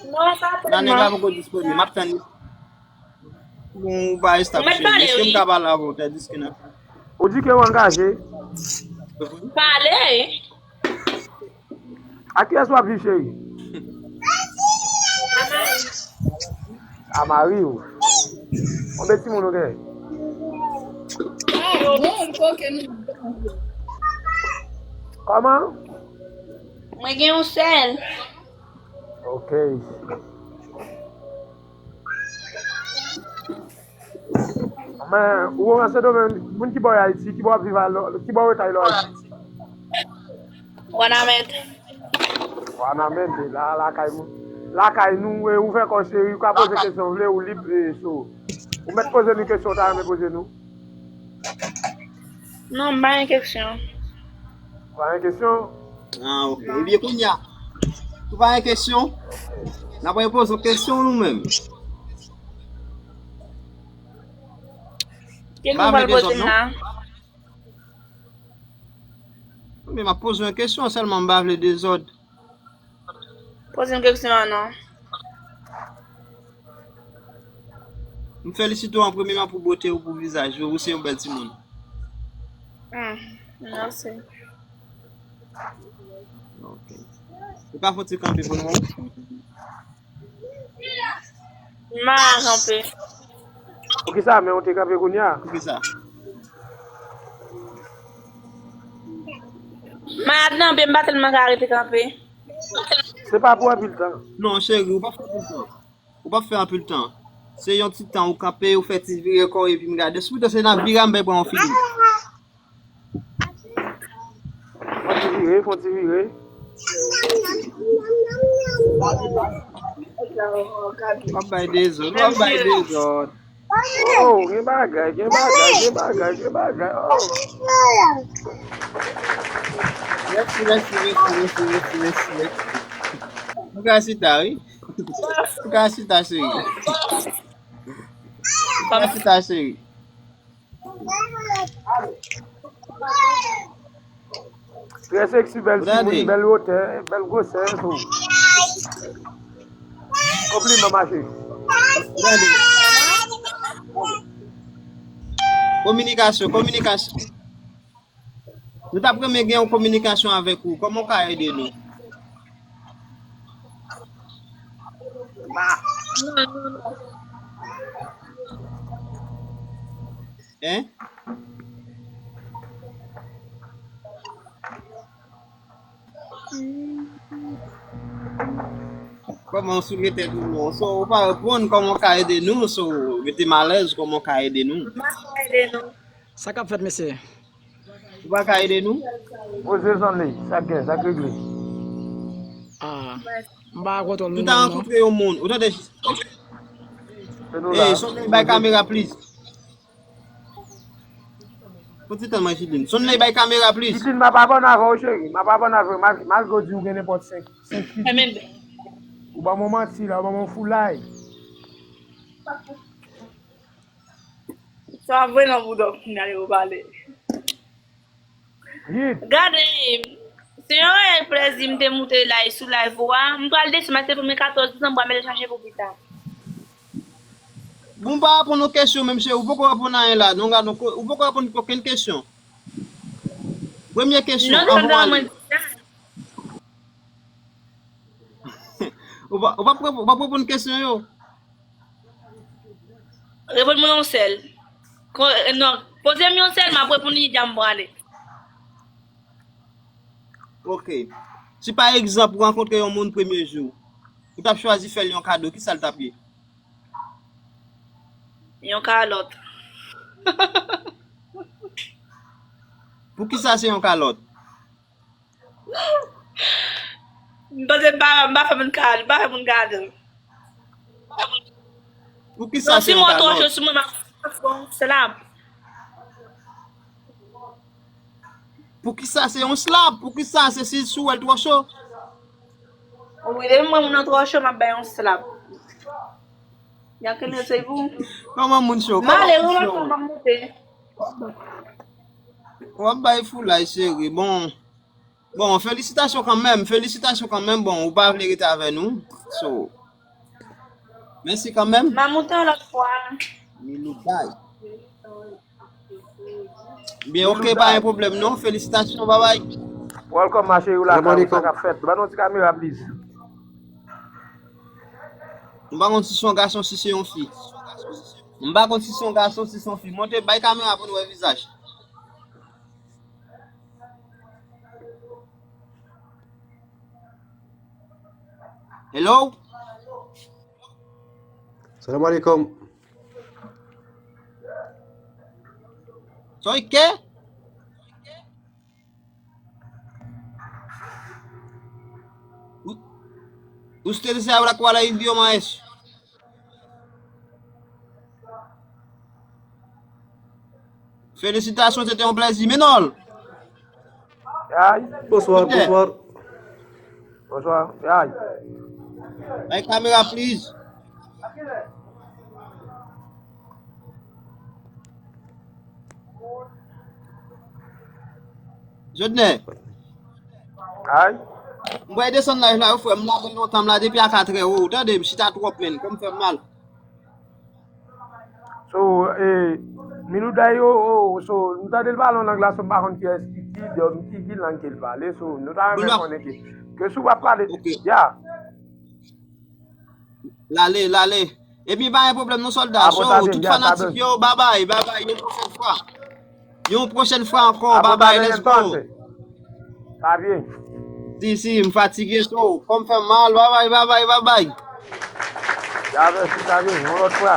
Non, pa tèlman. La negra poko disponib, m ap tann li. Bon, ou pa estab cheri. Èske m ka pale avè w, tandiske nan... Ou di ke w angaje. Pale. Ak kiyès w ap viv, cheri? A mari w. Konbyen timoun ou gen? Kòman? Mwen gen yon sèl. Ok. Men, ou an Sendomeng, moun ki bò Ayiti, ki bò w ap viv a lò, ki bò w rete a lò Ayiti? Wanament. Wanament, la, lakay moun. Lakay nou, e, ouvè kò w cheri, ou ka poze kesyon w vle, ou lib, e, so. Ou mèt poze nou kesyon w ta renmen poze nou. Non, m pa gen kesyon. Ou pa gen kesyon? Ah, ok. Ebyen, kounye a, ou pa gen kesyon? N ap repoze w kesyon nou menm. Ki kesyon w pral poze m la? Men m ap poze w yon kesyon sèlman, m pa vle dezòd. Poze m kesyon an non. M felisite w an premyeman pou bote w, pou vizaj ou. Ou se yon bèl timoun. Hmm, mèsi. Ok. Ou ka fè yon ti kanpe pou nou? M pa ka kanpe. Poukisa? Men ou te kanpe kounye a. Poukisa? Malad nan pye m, m pa tèlman ka rete kanpe. Se pa pou anpil tan. Non, cheri, ou p ap fè anpil tan. Ou p ap fè anpil tan. Se yon ti tan ou kanpe, ou fè ti vire kò w epi m gade. Sou tan se nan vire a m bay pran yon figi. Fon ti vire, fon ti vire. W ap bay dezòd, w ap bay dezòd. Oh, gen bagay, gen bagay, gen bagay, gen bagay. Oh. Mèsi, mèsi, mèsi, mèsi, mèsi, mèsi, mèsi. Ou ka chita, wi. Ou ka chita, cheri. Ou ka chita, cheri. Trè seksi, bèl timoun, bèl wotè, bèl gwosè, so. Konpliman, ma chérie. Gade. Kominikasyon, kominikasyon. Nou t ap renmen gen yon kominikasyon avèk ou. Kòman w ka ede nou? Hein? Kòman w soulye tèt ou non? So, ou pa reponn, kòman w ka ede nou? So, rete m alèz, kòman w ka ede nou? Kòman w ka ede nou? Sa k ap fèt, mesye? Ou pa ka ede nou? Poze zòn li, sa k gen, sa k regle? Ah, m pa kontwòl nou menm non. Ou ta rankontre yon moun, ou tande? Se nou la. Ey, sonn li bay kamera, please. Fon ti tan, Majiline. Sonn li bay kamera, please. Jiline, m ap abòne avè w, cheri. M ap abòne avè w. Mal-, malgre w di w gen nenpòt senk, senk figi. Ou ban mwen manti la, ou ban mwen foulay. Sa ap voye nan bouda w kounye a lè yo pale. Gade, se yon reyèl plèzi m te moute live sou live ou a. M pral desann, se premye katòz disanm, m pral mete chache pou pita. Bon, m pa reponn yon kesyon menm, cheri. Ou poko reponn anyen la. Non, gade, ou poko reponn okenn kesyon. Premye kesyon, non, anvan w ale. Ou pa, ou pa, ou pa reponn kesyon yo. Reponn mwen yon sèl. Ko-, non, poze m yon sèl, m ap reponn li, dja m prale. Ok. Si pa egzanp, ou rankontre yon moun premye jou, ou t ap chwazi fè l yon kado, kisa l t ap ye? Yon kalòt. Poukisa se yon kalòt? M panse m pa, m pa fè moun kado, m pa fè moun kado. Poukisa se yon twò cho sou mwen, m ap ba w slap. Poukisa se yon slap? Poukisa se si, si w wè l twò cho? Wi, depi m wè moun nan twò cho, m ap ba yon slap. Y'all can say vous. Kòman moun cho? Kòman moun cho? M ale, w ap monte. W ap bay foulay sere. Bon. Bon, felisitasyon kanmenm, felisitasyon kanmenm. Bon, ou pa vle rete avè nou. So, mèsi kanmenm. M a monte yon lòt fwa. Milou bay. Byen, ok, pa gen pwoblèm non. Felisitasyon, babay. Welcome, ma chérie, ou la, sa k ap fèt? Ban nou ti kamera, please. M pa konn si se yon gason, si se yon fi. M pa konn si se yon gason, si se yon fi. Monte, bay kamera pou nou wè vizaj. Hello? Salam alaikum. Soy qué? U-, usted se habla cuál es idioma es? Felisitasyon, se te yon plezi. Menòl. Ay. Bonsoir, bonsoir. Bonsoir. Ay. Bay kamera, please. Jodnè. Ay. M pral desann live la, wi, frè m. M la gen lontan, m la depi a katrè. O, tande, m chita twòp, menn. Kò m fè m mal. So, eh, Milouday, oh, oh, so, nou tande l pale yon lang la, so, m pa konn ki, ki, ki, ki, ki lang ke l pale, so, nou ta renmen konnen ki, ke si w ap pale, ya. L ale, l ale. Epi pa gen pwoblèm non, sòlda. So, tout fanatik yo, babay, babay, yon pwochèn fwa. Yon pwochèn fwa ankò, babay, let's go. Sa byen. Si, si, m fatige, so, kò m fè m mal, babay, babay, babay. Ya, mèsi, sa byen, yon lòt fwa.